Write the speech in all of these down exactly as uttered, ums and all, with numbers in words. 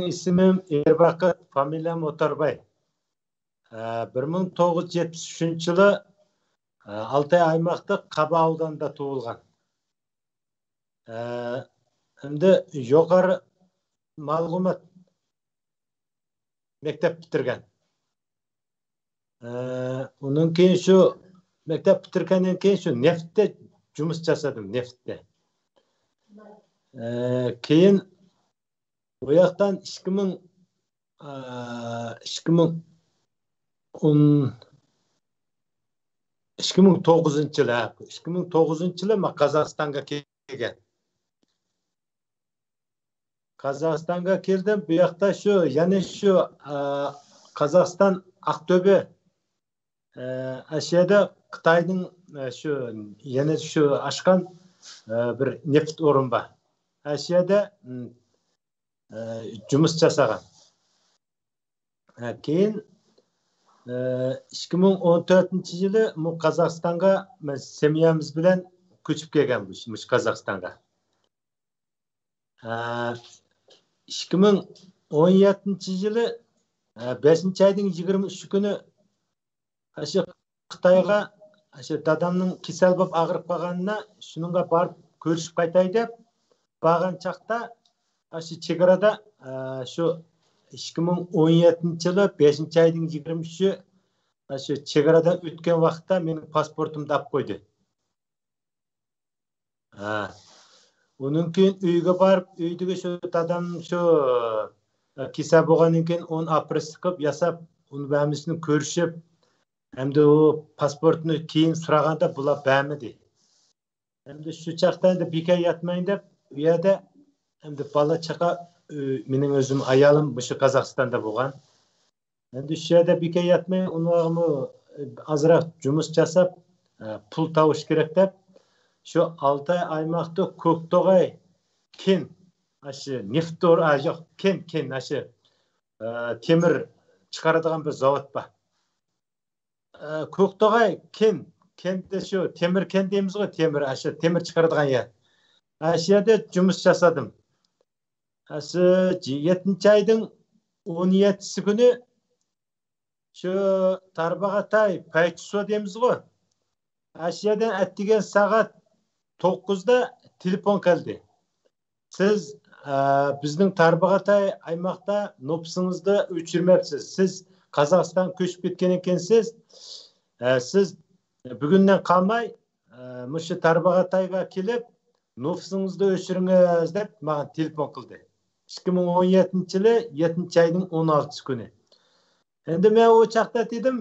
ئىسمىم ئېرباقىت، فامىلىيەم ئوتارباي. ئە، بىر مىڭ توققۇز يۈز يەتمىش ئۈچىنچى يىلى، ئە، ئالتاي ئايماقلىق قابا ئاۋۇلىدا تۇغۇلغان. ئە، ئەمدى يۇقىرى مەلۇمات مەكتەپ پۈتتۈرگەن. ئە، ئۇنىڭ كېيىن شۇ مەكتەپ پۈتتۈرگەندىن كېيىن شۇ نېفىتتە جۇمۇش جاسادىم، نېفىتتە. ئە، كېيىن بۇ ياقتىن ئىككى مىڭ، ئە، ئىككى مىڭ ئون، ئىككى مىڭ توققۇزىنچى يىلى، ھە، ئىككى مىڭ توققۇزىنچى يىلى مەن قازاقىستانغا كەلگەن. قازاقىستانغا كەلدىم. بۇ ياقتا شۇ، يەنە شۇ، ئە، قازاقىستان ئاقتۆبە، ئە، ئاشۇ يەردە خىتاينىڭ، ئە، شۇ، يەنە شۇ ئاچقان، ئە، بىر نېفىت ئورنى بار. ئاشۇ يەردە، ئە، جۇمۇش جاسىغان. ھە، كېيىن، ئىككى مىڭ ئون تۆتىنچى يىلى بۇ قازاقىستانغا مەن سەمىيەمىز بىلەن كۆچۈپ كەلگەن بۇ، مۇشۇ قازاقىستانغا. ئىككى مىڭ ئون يەتتىنچى يىلى، بەشىنچى ئاينىڭ يىگىرمە ئۈچى كۈنى ئاشۇ خىتايغا، ئاشۇ دادامنىڭ كېسەل بولۇپ ئاغرىپ قالغانىنى، شۇنىڭغا بارىپ كۆرۈشۈپ قايتاي دەپ بارغان چاغدا، ئاشۇ چېگرادا، ئە، شۇ ئىككى مىڭ ئون يەتتىنچى يىلى بەشىنچى ئاينىڭ يىگىرمە ئۈچى، ئاشۇ چېگرادا ئۆتكەن ۋاقىتتا مېنىڭ پاسپورتۇمنى ئاپ قويدى. ھە. ئۇنىڭ كېيىن ئۆيگە بارىپ، ئۆيدىكى شۇ دادام شۇ، ئە، كېسەل بولغاندىن كېيىن ئۇنى ئاپېراتسىيە قىلىپ ياساپ، ئۇنى ھەممىسىنى كۆرۈشۈپ، ئەمدى ئۇ پاسپورتنى كېيىن سورىغاندا بۇلار بەرمىدى. ئەمدى شۇ چاغدا ئەمدى بىكار ياتمايمەن دەپ، ئۇ يەردە ئەمدى بالا چاقا، ئۆ-، مېنىڭ ئۆزۈم، ئايالىم مۇشۇ قازاقىستاندا بولغان. ئەمدى شۇ يەردە بىكار ياتماي، ئۇنىڭغىمۇ ئازراق جۇمۇش جاساپ، ئە، پۇل تاۋۇش كېرەك دەپ، شۇ ئالتاي ئايماقتا كوكتوغاي كېن، ئاشۇ نېفىت تور-، ئا، يوق، كېن، كېن، ئاشۇ، ئە، تېمىر چىقارىدىغان بىر زاۋۇت بار. ئە، كوكتوغاي كېن، كېن دە شۇ تېمىر كېن دەيمىزغۇ، تېمىر، ئاشۇ تېمىر چىقىرىدىغان يەر. ئاشۇ يەردە جۇمۇش جاسادىم. ئاشۇ يەتتىنچى ئاينىڭ ئون يەتتىسى كۈنى شۇ تارباغاتاي پەيچىسۇ دەيمىزغۇ، ئاشۇ يەردىن ئەتىگەن سائەت توققۇزدا تېلېفون كەلدى. سىز، ئە، بىزنىڭ تارباغاتاي ئايماقتا نوپۇسىڭىزنى ئۆچۈرمەپسىز. سىز قازاقىستانغا كۆچۈپ كەتكەن ئىكەنسىز. ئە، سىز بۈگۈندىن قالماي، ئە، مۇشۇ تارباغاتايغا كېلىپ، نوپۇسىڭىزنى ئۆچۈرۈڭىز دەپ ماڭا تېلېفون قىلدى. ئىككى مىڭ ئون يەتتىنچى يىلى يەتتىنچى ئاينىڭ ئون ئالتىسى كۈنى. ئەمدى مەن ئۇ چاغدا دېدىم،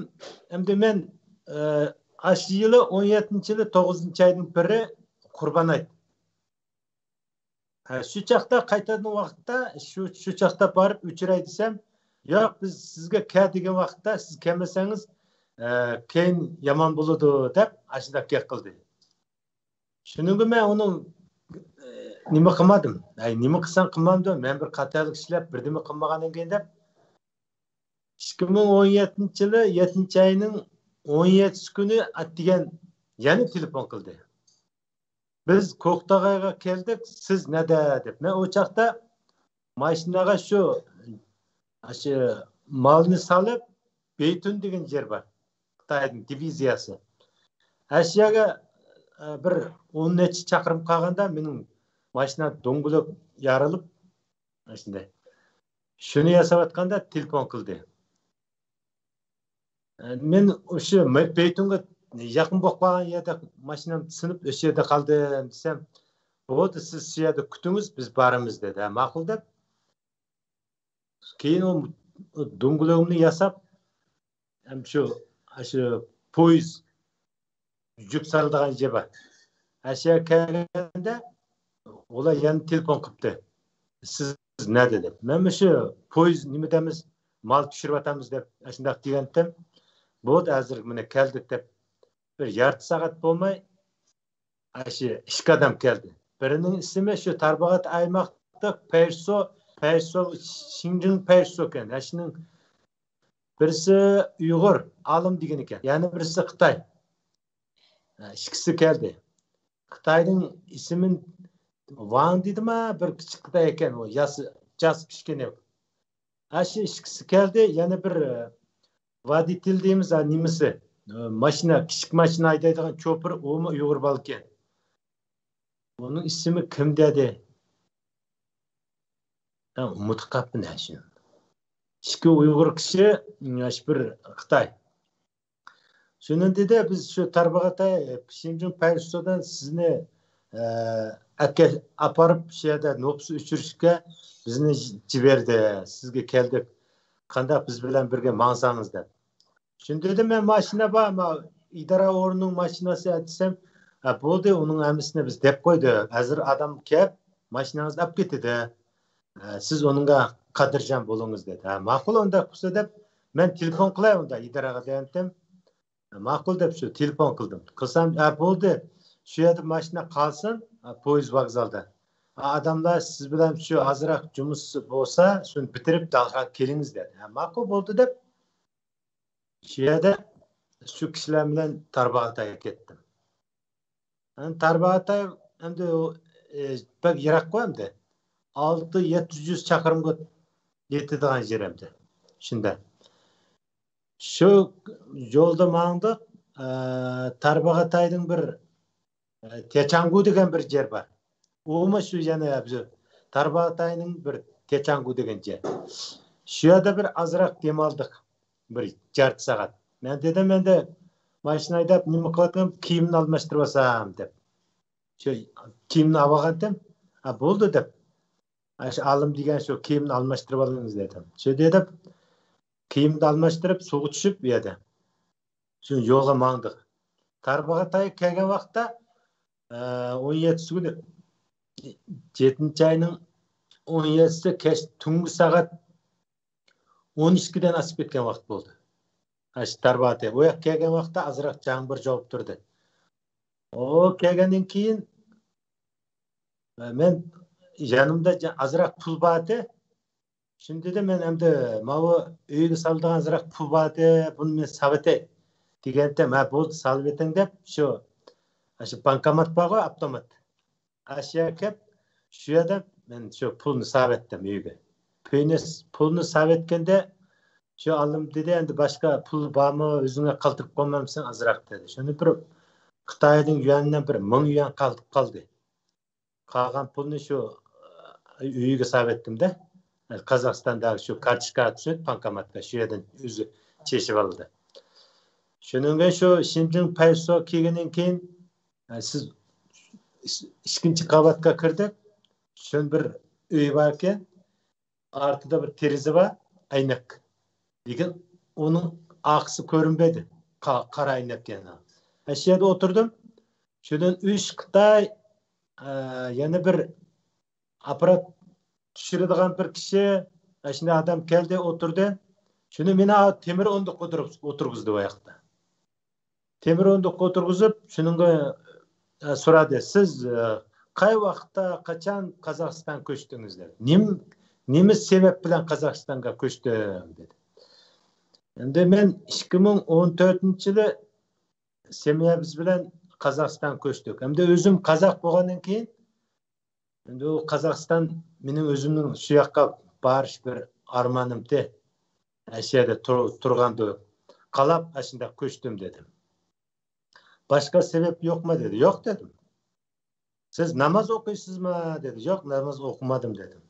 ئەمدى مەن، ئە، ئاشۇ يىلى ئون يەتتىنچى يىلى توققۇزىنچى ئاينىڭ بىرى قۇربان ئايت. ھە، شۇ چاغدا قايتىدىغان ۋاقىتتا، شۇ، شۇ چاغدا بارىپ ئۆچۈرەي دېسەم، ياق، بىز سىزگە كەل دېگەن ۋاقىتتا سىز كەلمىسەڭىز، ئە، كېيىن يامان بولىدۇ دەپ ئاشۇنداق گەپ قىلدى. شۇنىڭغا مەن ئۇنىڭ، ئە، نېمە قىلمىدىم. ئەي، نېمە قىلساڭ قىلمامدۇ؟ مەن بىر خاتالىق ئىشلەپ، بىردىمە قىلمىغاندىن كېيىن دەپ، ئىككى مىڭ ئون يەتتىنچى يىلى يەتتىنچى ئاينىڭ ئون يەتتىسى كۈنى ئەتىگەن يەنە تېلېفون قىلدى. بىز كوكتاغايغا كەلدۇق، سىز نەدە دەپ. مەن ئۇ چاغدا ماشىنىغا شۇ، شۇ مالنى سالىپ، بېيتۈن دېگەن يەر بار. خىتاينىڭ دىۋىزىيەسى. ئەشياغا، ئە، بىر ئون نەچچە چاقىرىم قالغاندا مېنىڭ ماشىنا دۆڭگىلەپ يارىلىپ، شۇنداق. شۇنى ياساۋاتقاندا تېلېفون قىلدى. مەن ئۇشۇ مە-، بېيتۈنگە يېقىن بولۇپ قالغان يەردە ماشىنام سىنىپ، ئۆشۇ يەردە قالدىم دېسەم، بولدى، سىز شۇ يەردە كۈتۈڭىز، بىز بارىمىز دېدى. ھە، ماقۇل دەپ. كېيىن ئۇ دۆڭگىلىكىمنى ياساپ، ھەم شۇ، شۇ پويىز يۈك سالىدىغان يېرى بار. ئەشيا كەلگەندە ئۇلار يەنە تېلېفون قىپتۇ. سىز نەدە دەپ. مەن مۇشۇ پويىز نېمە دەيمىز، مال چۈشۈرۈۋاتامىز دەپ ئاشۇنداق دېگەنتىم. بولدى، ھازىر مانا كەلدۇق دەپ بىر يارتى سائەت بولماي، ئاشۇ ئىككى ئادەم كەلدى. بىرىنىڭ ئىسمى شۇ تارباغات ئايماقلىق پەيسو، پەيسو، شىنجىڭ پەيسو ئىكەن. ئاشۇنىڭ بىرسى ئۇيغۇر ئالىم دېگەن ئىكەن. يەنە بىرسى خىتاي. ئىككىسى كەلدى. خىتاينىڭ ئىسمى ۋاڭ دېدىما، بىر كىچىك خىتاي ئىكەن، ئۇ ياس-، جاس كىچىككىنە. ئاشۇ ئىككىسى كەلدى، يەنە بىر، ئە، ۋودىتېل دەيمىز، ھە، نېمىسى، ئە، ماشىنا، كىچىك ماشىنا ھەيدەيدىغان شوپۇر، ئۇمۇ ئۇيغۇر بالىكەن. ئۇنىڭ ئىسمى كىم دېدى؟ مەن ئۇنتۇپ قاپتىمەن شۇنى. ئىككى ئۇيغۇر كىشى، ئاشۇ بىر خىتاي. شۇنى دېدى، بىز شۇ تارباغاتاي، شىنجاڭ پەيسۇدىن سىزنى، ئە، ئەكە-، ئاپىرىپ، شۇ يەردە نوپۇس ئۆچۈرۈشكە بىزنى جىبەردى، سىزگە كەلدۇق. قانداق بىز بىلەن بىرگە ماڭساڭىز دەپ. شۇنى دېدىم، مەن ماشىنا بار، ما ئىدارە ئورنىنىڭ ماشىنىسى دېسەم، ھە، بولدى، ئۇنىڭ ھەممىسىنى بىز دەپ قويدۇق. ھازىر ئادەم كەپ، ماشىنىڭىزنى ئاپ كېتىدۇ. ھە، سىز ئۇنىڭغا قەدىرجان بولۇڭىز دېدى. ھە، ماقۇل، ئۇنداق بولسا دەپ، مەن تېلېفون قىلاي ئۇندا ئىدارىگە دېگەنتىم. ماقۇل دەپ شۇ تېلېفون قىلدىم. قىلسام، ھە، بولدى. شۇ يەردە ماشىنا قالسۇن، ھە، پويىز ۋوگزالدا. ھە، ئادەملەر سىز بىلەن شۇ ئازراق جۇمۇسى بولسا، شۇنى پۈتتۈرۈپ دالغا كېلىڭىز دېدى. ھە، ماقۇل بولدى دەپ، شۇ يەردە شۇ كىشىلەر بىلەن تارباغاتايغا كەتتىم. ھە، تارباغاتاي ئەمدى ئۇ، ئە، بەك يىراققۇ ئەمدى. ئالتە يەتتە يۈز چاقىرىمغا يېتىدىغان يېرى ئەمدى. شۇنداق. شۇ يولدا ماڭدۇق. ئە، تارباغاتايدىن بىر، ئە، تيەچياڭگۇ دېگەن بىر يەر بار. ئۇمۇ شۇ يەنە بىر تارباغاتاينىڭ بىر تيەچياڭگۇ دېگەن يەر. شۇ يەردە بىر ئازراق دەم ئالدۇق. بىر يارتى سائەت. مەن دېدىم، ئەمدى ماشىنا ھەيدەپ نېمە قىلىۋاتىمەن، كىيىمنى ئالماشتۇرۇۋالسام دەپ. شۇ كىيىمنى ئاۋالغانتىم. ھە، بولدى دەپ. ئاشۇ ئالىم دېگەن شۇ كىيىمنى ئالماشتۇرۇۋالىمىز دېدىم. شۇ دېدىم، كىيىمنى ئالماشتۇرۇپ، سۇغا چۈشۈپ بۇ يەردە. شۇ يولغا ماڭدۇق. تارباغاتايغا كەلگەن ۋاقىتتا، ئە، ئون يەتتىسى كۈنى، يەتتىنچى ئاينىڭ ئون يەتتىسى كەچ تۈنۈگۈن سائەت ئون ئىككىدىن ئاشىپ كەتكەن ۋاقىت بولدى. ئاشۇ تارباغاتاي. ئۇ ياققا كەلگەن ۋاقىتتا ئازراق جەڭ بىر جوغۇپ تۇردى. ئۇ كەلگەندىن كېيىن، ئە، مەن يېنىمدا جە-، ئازراق پۇل بار ئىدى. شۇنى دېدىم، مەن ئەمدى ماۋۇ ئۆيگە سالىدىغان ئازراق پۇل بار ئىدى، بۇنى مەن ساۋېتەي دېگەنتىم، ھە، بولدى، سالىۋېتىڭ دەپ، شۇ، ئاشۇ بانكومات بارغۇ، ئاپتومات. ئاشۇ يەرگە كەپ، شۇ يەردە مەن شۇ پۇلنى ساۋېتتىم ئۆيگە. پۇلنى، پۇلنى ساۋېتكەندە، شۇ ئالىم دېدى، ئەمدى باشقا پۇل بارمۇ، ئۆزۈڭگە قالدۇرۇپ قويمامسەن ئازراق دېدى. شۇنى بىر خىتايدىن يۈەندىن بىر مىڭ يۈەن قالدى، قالدى. قالغان پۇلنى شۇ، ئە، ئۆيگە ساۋېتتىم-دە. قازاقىستاندا شۇ كارتوچكا چۈشۈرۈپ، بانكوماتقا شۇ يەردىن ئۆزى چېچىۋالدى. شۇنىڭ بىلەن شۇ شىنجىڭ پەيسۇ كەلگەندىن كېيىن، ئە، سىز ئىككىنچى قاۋاتقا كىردۇق. شۇنىڭ بىر ئۆي باركەن. ئارتىدا بىر تېرىزە بار، ئەينەك. لېكىن ئۇنىڭ ئارقىسى كۆرۈنمەيدۇ. قا-، قارا ئەينەك يەنە. ئەشۇ يەردە ئولتۇردۇم. شۇدىن ئۈچ خىتاي، ئە، يەنە بىر ئاپپارات چۈشۈرىدىغان بىر كىشى، ئەشۇنداق ئادەم كەلدى، ئولتۇردى. شۇنى مېنى تۆمۈر ئوندۇققا ئولتۇرغۇز-، ئولتۇرغۇزدى ئۇ ياقتا. تۆمۈر ئوندۇققا ئولتۇرغۇزۇپ، شۇنىڭغا، ئە، سورادى، سىز، ئە، قاي ۋاقىتتا، قاچان قازاقىستانغا كۆچتىڭىز دەپ. نېم-، نېمە سەۋەب بىلەن قازاقىستانغا كۆچتۈڭ دېدى. ئەمدى مەن ئىككى مىڭ ئون تۆتىنچى يىلى سەمىيە بىز بىلەن قازاقىستانغا كۆچتۇق. ئەمدى ئۆزۈم قازاق بولغاندىن كېيىن، ئەمدى ئۇ قازاقىستان مېنىڭ ئۆزۈمنىڭ شۇ ياققا بارىش بىر ئارمانىمتى. ئەشۇ يەردە تۇر-، تۇرغاندۇ. قالاپ ئاشۇنداق كۆچتۈم دېدىم. باشقا سەۋەب يوقما دېدى. يوق دېدىم. سىز ناماز ئوقۇيسىزما دېدى. يوق، ناماز ئوقۇمادىم دېدىم.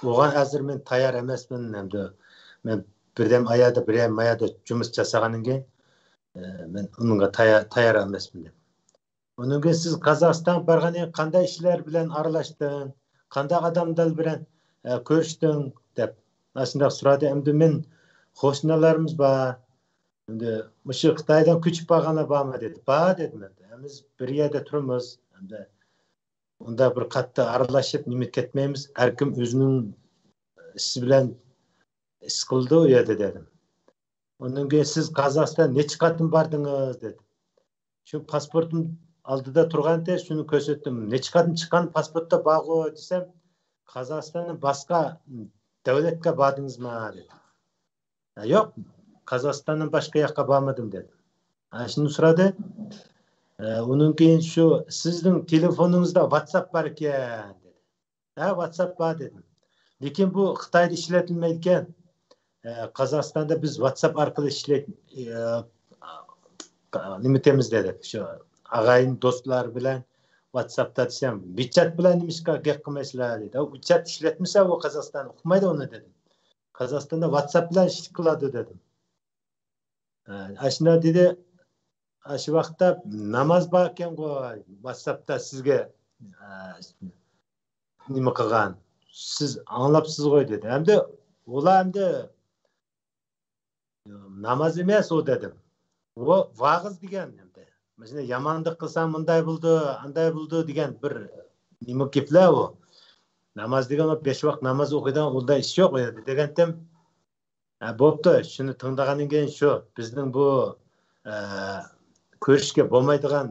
ئوغان ھازىر مەن تەييار ئەمەسمەن ئەمدى. مەن بىردەم ئايادا، بىردەم مايادا جۇمۇس جاسىغاندىن كېيىن، ئە، مەن ئۇنىڭغا تەييار، تەييار ئەمەسمەن دېدىم. ئۇنىڭ كېيىن سىز قازاقىستانغا بارغاندىن كېيىن قانداق ئىشلار بىلەن ئارىلاشتىڭ؟ قانداق ئادەملەر بىلەن، ئە، كۆرۈشتۈڭ؟ دەپ ئاشۇنداق سورىدى. ئەمدى مەن قوشنىلىرىمىز بار. ئەمدى مۇشۇ خىتايدىن كۆچۈپ بارغانلار بارمۇ دېدى. بار دېدىم ئەمدى. ھەممىمىز بىر يەردە تۇرىمىز. ئەمدى ئۇنداق بىر قاتتىق ئارىلىشىپ نېمە كەتمەيمىز. ھەركىم ئۆزىنىڭ ئىشى بىلەن ئىش قىلىدۇ ئۇ يەردە دېدىم. ئۇنىڭ كېيىن سىز قازاقىستان نەچچە قېتىم باردىڭىز دېدى. شۇ پاسپورتۇم ئالدىدا تۇرغانتى، شۇنى كۆرسەتتىم. نەچچە قېتىم چىققان پاسپورتتا بارغۇ دېسەم، قازاقىستاندىن باشقا دۆلەتكە باردىڭىزما دېدى. ھە، يوق، قازاقىستاندىن باشقا ياققا بارمىدىم دېدىم. ھە، شۇنى سورىدى. ھە، ئۇنىڭ كېيىن شۇ سىزنىڭ تېلېفونىڭىزدا ۋاتساپ بار ئىكەن دېدى. ھە، ۋاتساپ بار دېدىم. لېكىن بۇ خىتايدا ئىشلىتىلمەيدىكەن. ئە، قازاقىستاندا بىز ۋاتساپ ئارقىلىق ئىشلەي-، ئە، نېمە ئېتىمىز دېدى. شۇ ئاغايىن دوستلار بىلەن ۋاتساپتا دېسەم، ۋىچات بىلەن نېمىشقا گەپ قىلمايسىلەر دېدى. ۋىچات ئىشلەتمىسە، ئۇ قازاقىستان ئۇقمايدۇ ئۇنى دېدىم. قازاقىستاندا ۋاتساپ بىلەن ئىش قىلىدۇ دېدىم. ئە، ئاشۇنداق دېدى. ئاشۇ ۋاقىتتا ناماز بار ئىكەنغۇ، ۋاتساپتا سىزگە، ئە، نېمە قىلغان، سىز ئاڭلاپسىزغۇ دېدى. ئەمدى ئۇلار ئەمدى ناماز ئەمەس ئۇ دېدىم. ئۇ ۋاغىز دېگەن ئەمدى. مەسىلەن، يامانلىق قىلساڭ مۇنداي بولىدۇ، ئانداي بولىدۇ دېگەن بىر نېمە گەپلەر ئۇ. ناماز دېگەن ئۇ بەش ۋاق ناماز ئوقۇيدىغان ئۇنداق ئىش يوق ئۇ يەردە دېگەنتىم. ھە، بوپتۇ، شۇنى تىڭدىغاندىن كېيىن شۇ بىزنىڭ بۇ، ئە، كۆرۈشكە بولمايدىغان،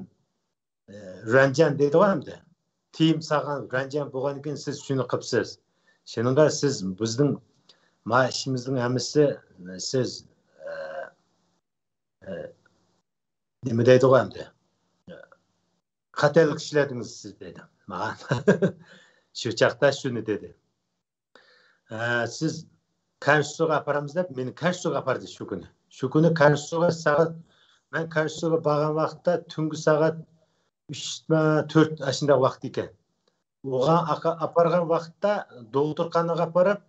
ئە، رەنجەن دەيدىغۇ ئەمدى. تىيىم سالغان رەنجەن بولغاندىن كېيىن سىز شۇنى قىپسىز. شۇنىڭغا سىز بىزنىڭ ما ئىشىمىزنىڭ ھەممىسى سىز، ئە، ئە، نېمە دەيدىغۇ ئەمدى؟ خاتالىق ئىشلەدىڭىز سىز دېدى ماڭا. شۇ چاغدا شۇنى دېدى. ئە، سىز كانسۇغا ئاپىرىمىز دەپ مېنى كانسۇغا ئاپاردى شۇ كۈنى. شۇ كۈنى كانسۇغا سائەت، مەن كانسۇغا بارغان ۋاقىتتا تۈنگى سائەت ئۈچ، تۆت ئاشۇنداق ۋاقىت ئىكەن. ئوغان ئاقا-، ئاپارغان ۋاقىتتا دوختۇرخانىغا ئاپىرىپ،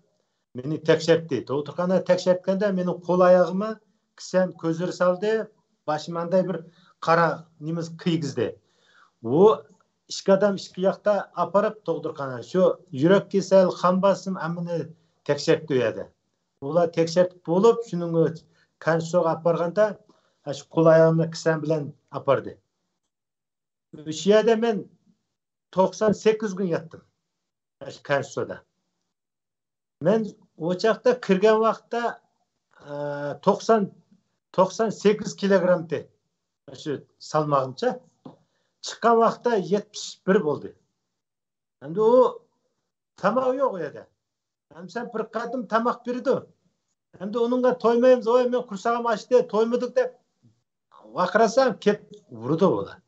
مېنى تەكشۈرتتى. دوختۇرخانىغا تەكشۈرتكەندە مېنىڭ قول ئاياغىما كىسەن كۆزلىرى سالدى، باشىما ئانداي بىر قارا نېمە كىيگۈزدى. ئۇ ئىككى ئادەم ئىككى ياقتا ئاپىرىپ دوختۇرخانا. شۇ يۈرەك كېسەل، قان باسىم ھەممىنى تەكشۈرتتى ئۇ يەردە. ئۇلار تەكشۈرتۈپ بولۇپ، شۇنىڭ كانسۇغا ئاپارغاندا، شۇ قول ئاياغىمنى كىسەن بىلەن ئاپاردى. شۇ يەردە مەن توقسان سەككىز كۈن ياتتىم. شۇ كانسۇدا. مەن ئۇ چاغدا كىرگەن ۋاقىتتا، ئە، توقسان، توقسان سەككىز كىلوگرامتى. شۇ سالمىقىمچە. چىققان ۋاقىتتا يەتمىش بىر بولدى. ئەمدى ئۇ تاماق يوق ئۇ يەردە. ئەمدى سەن بىر قېتىم تاماق بېرىدۇ. ئەمدى ئۇنىڭغا تويمايمىز، ۋاي، مېنىڭ قورسىقىم ئاچتى، تويمىدۇق دەپ ۋارقىرىسام، كېلىپ ئۇرىدۇ ئۇلار.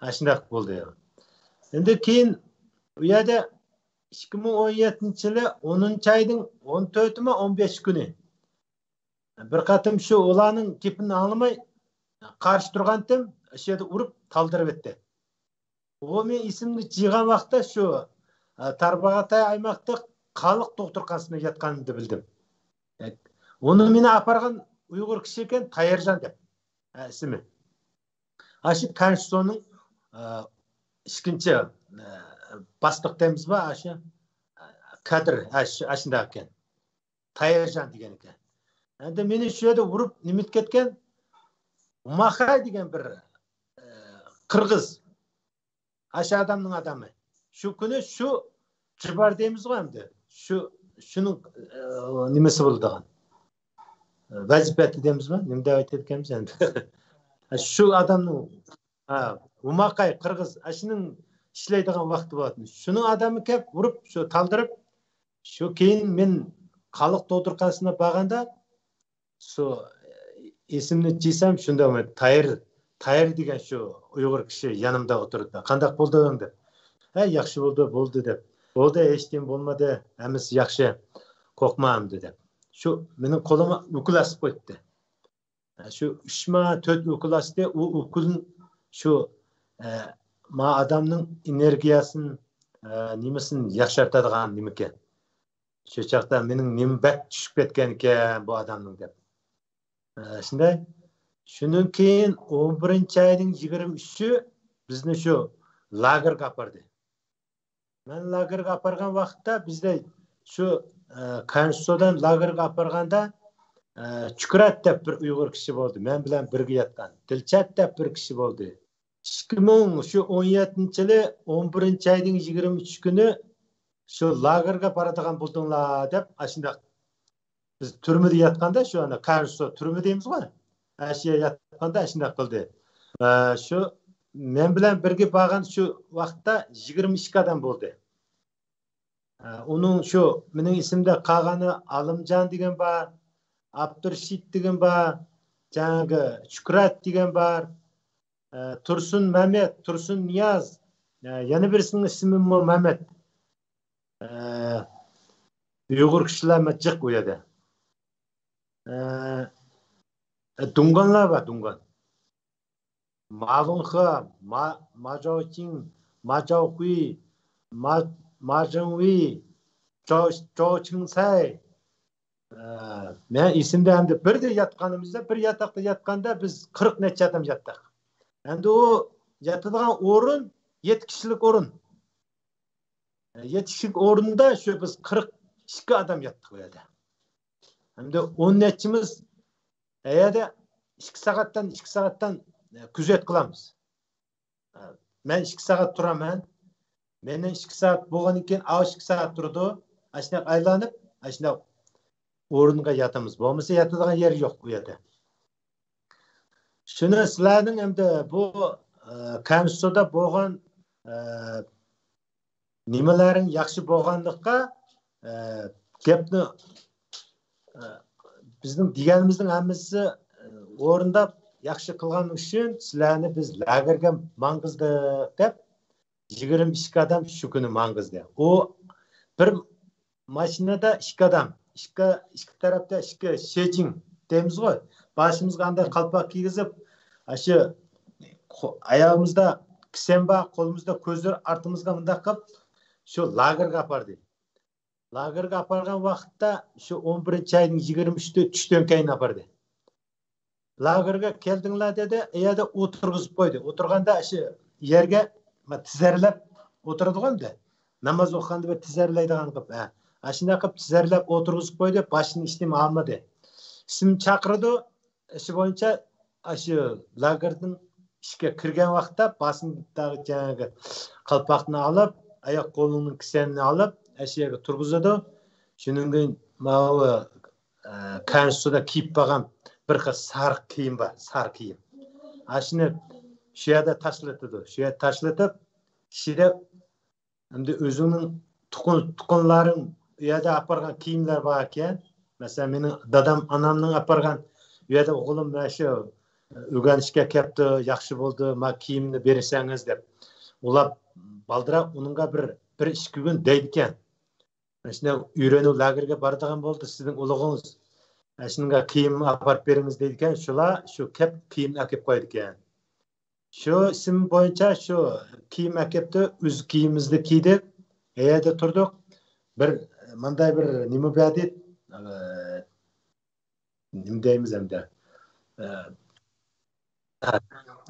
ئاشۇنداق بولدى. ئەمدى كېيىن ئۇ يەردە ئىككى مىڭ ئون يەتتىنچى يىلى ئونىنچى ئاينىڭ ئون تۆتىمۇ، ئون بەش كۈنى. بىر قېتىم شۇ ئۇلارنىڭ گېپىنى ئاڭلىماي قارشى تۇرغانتىم، شۇ يەردە ئۇرۇپ تالدىرىۋەتتى. ئۇ مېنىڭ ئېسىمنى جىيغان ۋاقىتتا شۇ، ئە، تارباغاتاي ئايماقلىق خەلق دوختۇرخانىسىدا ياتقانلىقىنى بىلدىم. ئۇنى مېنى ئاپارغان ئۇيغۇر كىشى ئىكەن، تايىرجان دەپ، ئە، ئىسمى. ئاشۇ كانسۇنىڭ، ئە، ئىككىنچى، ئە، باستۇق دەيمىزمۇ، ئاشۇ، ئە، كادىر، ئە، شۇ، ئاشۇنداق ئىكەن. تايىرجان دېگەن ئىكەن. ئەمدى مېنى شۇ يەردە ئۇرۇپ نېمە ئېتىپ كەتكەن؟ ئۇماخاي دېگەن بىر، ئە، قىرغىز. ئاشۇ ئادەمنىڭ ئادىمى. شۇ كۈنى شۇ جىبار دەيمىزغۇ ئەمدى. شۇ، شۇنىڭ، ئە، نېمىسى بولىدىغان. ۋەزىپەتى دەيمىزمۇ؟ نېمە دەپ ئېيتىدىكەنمىز ئەمدى؟ شۇ ئادەمنىڭ، ھە، ئۇماخاي قىرغىز، ئاشۇنىڭ ئىشلەيدىغان ۋاقتى بولاتتى. شۇنىڭ ئادىمى كەپ ئۇرۇپ، شۇ تالدىرىپ، شۇ كېيىن مەن خەلق دوختۇرخانىسىغا بارغاندا، شۇ ئېسىمنى جىيسام، شۇنداق تايىر، تايىر دېگەن شۇ ئۇيغۇر كىشى يېنىمدا ئولتۇرۇپتۇ. قانداق بولدۇڭ دەپ. ھە، ياخشى بولدى، بولدى دەپ. بولدى، ھېچنېمە بولمىدى، ھەممىسى ياخشى، قورقما ئەمدى دەپ. شۇ مېنىڭ قولۇمغا ئوكۇل ئېسىپ قويدى. شۇ ئۈچ ما تۆت ئوكۇل ئاستى، ئۇ ئوكۇل شۇ، ئە، ما ئادەمنىڭ ئېنېرگىيەسىنى، ئە، نېمىسىنى ياخشارتىدىغان نېمىكەن. شۇ چاغدا مېنىڭ نېمە بەك چۈشۈپ كەتكەنىكەن بۇ ئادەمنىڭ دەپ. ئە، شۇنداق. شۇنىڭ كېيىن ئون بىرىنچى ئاينىڭ يىگىرمە ئۈچى بىزنى شۇ لاگېرغا ئاپاردى. مەن لاگېرغا ئاپارغان ۋاقىتتا بىزدە شۇ، ئە، كانسۇدىن لاگېرغا ئاپارغاندا، ئە، چۇكرات دەپ بىر ئۇيغۇر كىشى بولدى. مەن بىلەن بىرگە ياتقان. دىلچات دەپ بىر كىشى بولدى. ئىككى مىڭ شۇ ئون يەتتىنچى يىلى ئون بىرىنچى ئاينىڭ يىگىرمە ئۈچ كۈنى شۇ لاگېرغا بارىدىغان بولدۇڭلار دەپ ئاشۇنداق بىز تۈرمىدە ياتقاندا شۇ ئانا كارسو تۈرمە دەيمىزغۇ. ئاشۇ ياتقاندا شۇنداق قىلدى. ئە، شۇ مەن بىلەن بىرگە بارغان شۇ ۋاقىتتا يىگىرمە ئىككى ئادەم بولدى. ئە، ئۇنىڭ شۇ مېنىڭ ئېسىمدە قالغىنى ئالىمجان دېگەن بار، ئابدۇرېشىت دېگەن بار، جەڭگى شۇكرات دېگەن بار، ئە، تۇرسۇن مەمەت، تۇرسۇن نىياز، ئە، يەنە بىرسىنىڭ ئىسمىمۇ مەمەت. ئە، ئۇيغۇر كىشىلەرمۇ جىق ئۇ يەردە. ئە، دۇڭگانلار بار، دۇڭگان. ماۋۇڭخې، ما، ماجاۋچىڭ، ماجاۋخۇي، ما، ماجىڭۋۇي، جاۋ، جاۋچىڭسەي. ئە، مەن ئېسىمدە ئەمدى بىردە ياتقىنىمىزدا، بىر ياتاقتا ياتقاندا بىز قىرىق نەچچە ئادەم ياتتۇق. ئەمدى ئۇ ياتىدىغان ئورۇن يەتتە كىشىلىك ئورۇن. يەتتە كىشىلىك ئورۇندا شۇ بىز قىرىق ئىككى ئادەم ياتتۇق ئۇ يەردە. ئەمدى ئون نەچچىمىز ئەيەردە ئىككى سائەتتىن، ئىككى سائەتتىن، ئە، كۆزەت قىلىمىز. ئە، مەن ئىككى سائەت تۇرىمەن. مەندىن ئىككى سائەت بولغاندىن كېيىن ئاۋۇ ئىككى سائەت تۇرىدۇ. ئاشۇنداق ئايلىنىپ، ئاشۇنداق ئورۇنغا ياتىمىز. بولمىسا ياتىدىغان يەر يوق ئۇ يەردە. شۇنى سىلەرنىڭ ئەمدى بۇ، ئە، كەنسۇدا بولغان، ئە، نېمىلەرنىڭ ياخشى بولغانلىققا، ئە، گەپنى، ئە، بىزنىڭ دېگەنىمىزنىڭ ھەممىسى، ئە، ئورۇنداپ ياخشى قىلغان ئۈچۈن سىلەرنى بىز لاگېرغا ماڭغۇزدۇق دەپ، يىگىرمە ئىككى ئادەم شۇ كۈنى ماڭغۇزدى. ئۇ بىر ماشىنىدا ئىككى ئادەم، ئىككى، ئىككى تەرەپتە ئىككى شېجىڭ دەيمىزغۇ، باشىمىزغا ئانداق قالپاق كىيگۈزۈپ، ئاشۇ قو-، ئاياغىمىزدا كىسەن بار، قولىمىزدا كۆزلىرى، ئارتىمىزغا مۇنداق قىلىپ، شۇ لاگېرغا ئاپاردى. لاگېرغا ئاپارغان ۋاقىتتا شۇ ئون بىرىنچى ئاينىڭ يىگىرمە ئۈچى، چۈشتىن كېيىن ئاپاردى. لاگېرغا كەلدىڭلار دېدى، ئۇ يەردە ئولتۇرغۇزۇپ قويدى. ئولتۇرغاندا ئاشۇ يەرگە تىزەرلەپ ئولتۇرىدىغان ئەمدى. ناماز ئوقۇغاندا بىر تىزەرلەيدىغان قىلىپ، ھە. ئاشۇنداق قىلىپ تىزەرلەپ ئولتۇرغۇزۇپ قويدى، باشىنى ئىشتىن ئالمىدى. ئىسىم چاقىرىدۇ، ئىشى بويىچە ئاشۇ لاگېردىن ئىشىككە كىرگەن ۋاقىتتا باشىنى قالپاقنى ئالىپ، ئاياق قولىنىڭ كىسەننى ئالىپ، ئاشۇ يەرگە تۇرغۇزىدۇ. شۇنىڭدىن ماۋۇ، ئە، كەنسۇدا كىيىپ بارغان بىر خىل سارىق كىيىم بار، سارىق كىيىم. ئاشۇنى شۇ يەردە تاشلىتىدۇ. شۇ يەردە تاشلىتىپ، كىشىدە ئەمدى ئۆزۈڭنىڭ تۇقۇن-، تۇقۇنلارىڭ ئۇ يەردە ئاپارغان كىيىملەر بار ئىكەن. مەسىلەن، مېنىڭ دادام، ئانامنىڭ ئاپارغان، ئۇ يەردە ئوغلۇم مانا شۇ ئۆگەنىشكە كەپتۇ، ياخشى بولدى، ما كىيىمنى بېرىسەڭىز دەپ. ئۇلار بالدۇراق ئۇنىڭغا بىر، بىر ئىككى كۈن دەيدىكەن. مانا شۇنداق ئۆيرىنىپ لاگېرغا بارىدىغان بولدى سىزنىڭ ئۇلۇغىڭىز. مانا شۇنىڭغا كىيىم ئاپىرىپ بېرىڭىز دەيدىكەن. شۇلار شۇ كەپ كىيىمنى ئەكەپ قويىدىكەن. شۇ ئىسىم بويىچە شۇ كىيىم ئەكەپتۇ، ئۆز كىيىمىمىزنى كىيدۇق. ئۇ يەردە تۇردۇق. بىر، مانداق بىر نېمە بەردى؟ ئە، نېمە دەيمىز ئەمدى؟ ئە، ھە،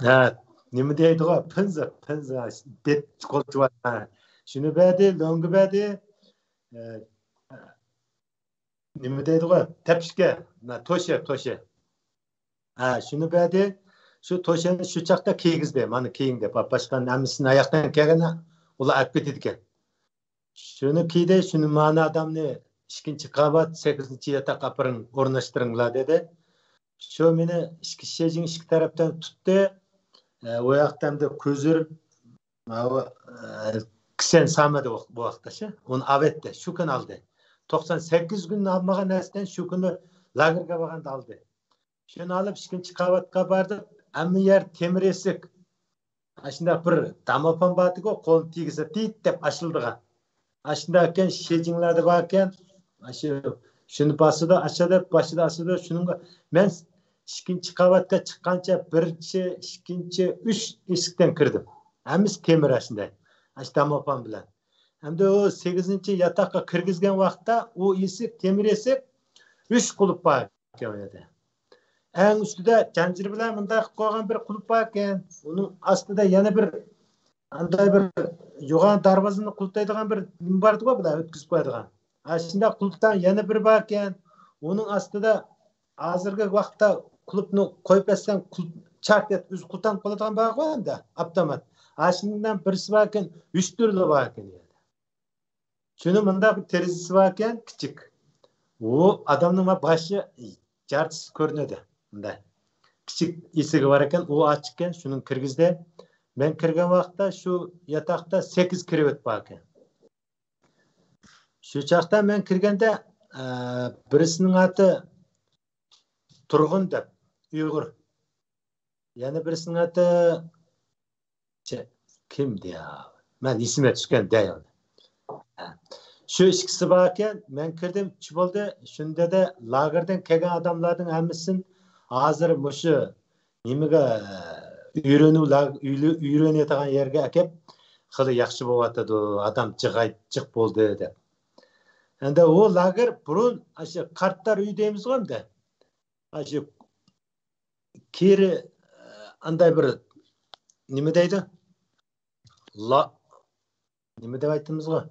ھە، نېمە دەيدىغۇ؟ پىنزا، پىنزا، بەت قولچىۋا. ھە. شۇنى بەردى، لۆڭگە بەردى. ئە، نېمە دەيدىغۇ؟ تەپۈشكە، توشە، توشە. ھە، شۇنى بەردى. شۇ توشەنى شۇ چاغدا كىيگۈزدى. مانا كىيىڭ دەپ، باشقا ھەممىسىنى ئاياقتىن كەلگەن ئۇلار ئەپ كېتىدىكەن. شۇنى كىيدى، شۇنى مانا ئادەمنى ئىككىنچى قاۋات، سەككىزىنچى ياتاق ئاپىرىڭ، ئورناشتۇرۇڭلار دېدى. شۇ مېنى ئىككى شېجىڭ ئىككى تەرەپتىن تۇتتى. ئە، ئۇ ياقتا ئەمدى كۆزۈر، ماۋۇ، ئە، كىسەن سامىدى بۇ، بۇ ۋاقىتتا شۇ. ئۇنى ئاۋەتتى، شۇ كۈنى ئالدى. توقسان سەككىز كۈن ئالمىغان نەرسىدىن شۇ كۈنى لاگېرغا بارغاندا ئالدى. شۇنى ئالىپ ئىككىنچى قاۋاتقا باردۇق. ھەممە يەر تېمىر ئېسىك. ئاشۇنداق بىر داماپان بارتىكۇ، قولنى تېگىسە تىت دەپ ئاچىلىدىغان. ئاشۇنداق ئىكەن، شېجىڭلاردا بار ئىكەن. ئاشۇ، شۇنى باسىدۇ، ئاچىدۇ، باشىدا ئاسىدۇ. شۇنىڭغا مەن ئىككىنچى قاۋاتقا چىققانچە بىرىنچى، ئىككىنچى، ئۈچ ئېسىكتىن كىردىم. ھەممىسى تېمىر ئاشۇنداق. ئاشۇ داماپان بىلەن. ئەمدى ئۇ سەككىزىنچى ياتاققا كىرگۈزگەن ۋاقىتتا ئۇ ئېسىك، تېمىر ئېسىك، ئۈچ قۇلۇپ بار ئىكەن ئۇ يەردە. ئەڭ ئۈستىدە زەنجىر بىلەن مۇنداق قىلىپ قويغان بىر قۇلۇپ بار ئىكەن. ئۇنىڭ ئاستىدا يەنە بىر، ئانداق بىر يوغان دەرۋازىنى قۇلۇپلايدىغان بىر نېمە بارىدىغۇ، بۇلار ئۆتكۈزۈپ قويىدىغان. ئاشۇنداق قۇلۇپتان يەنە بىر بار ئىكەن. ئۇنىڭ ئاستىدا ھازىرقى ۋاقىتتا قۇلۇپنى قويۇپ بەرسەڭ، قۇلۇپ چارت ئېتىپ ئۆزى قۇلۇپلانىپ قالىدىغان بارغۇ ئەمدى، ئاپتومات. ئاشۇنىڭدىن بىرسى بار ئىكەن، ئۈچ تۈرلى بار ئىكەن. شۇنى مۇنداق بىر تېرىزىسى بار ئىكەن، كىچىك. ئۇ ئادەمنىڭ باشى جارتىسى كۆرۈنىدۇ. مۇنداق كىچىك ئېسىكى بار ئىكەن، ئۇ ئاچىق ئىكەن، شۇنى كىرگۈزدى. مەن كىرگەن ۋاقىتتا شۇ ياتاقتا سەككىز كرېۋەت بار ئىكەن. شۇ چاغدا مەن كىرگەندە، ئە، بىرسىنىڭ ئاتى تۇرغۇن دەپ، ئۇيغۇر. يەنە بىرسىنىڭ ئاتى چە-، كىم دېيە؟ مەن ئېسىمگە چۈشكەن دەي ئۇنى. ھە. شۇ ئىككىسى باركەن، مەن كىردىم، چۈ بولدى. شۇندا دە لاگېردىن كەلگەن ئادەملەرنىڭ ھەممىسىنى ھازىر مۇشۇ نېمىگە ئۆيرىنىۋ-، ئۆيرىنىۋاتىدىغان يەرگە ئەكەپ، خېلى ياخشى بولۇۋاتىدۇ، ئادەم جىغاي جىق بولدى دەپ. ئەمدى ئۇ لاگېر بۇرۇن ئاشۇ قارتلار ئۆيى دەيمىزغۇ ئەمدى. ئاشۇ كىرى ئانداي بىر نېمە دەيدۇ؟ لا نېمە دەپ ئېيتىمىزغۇ؟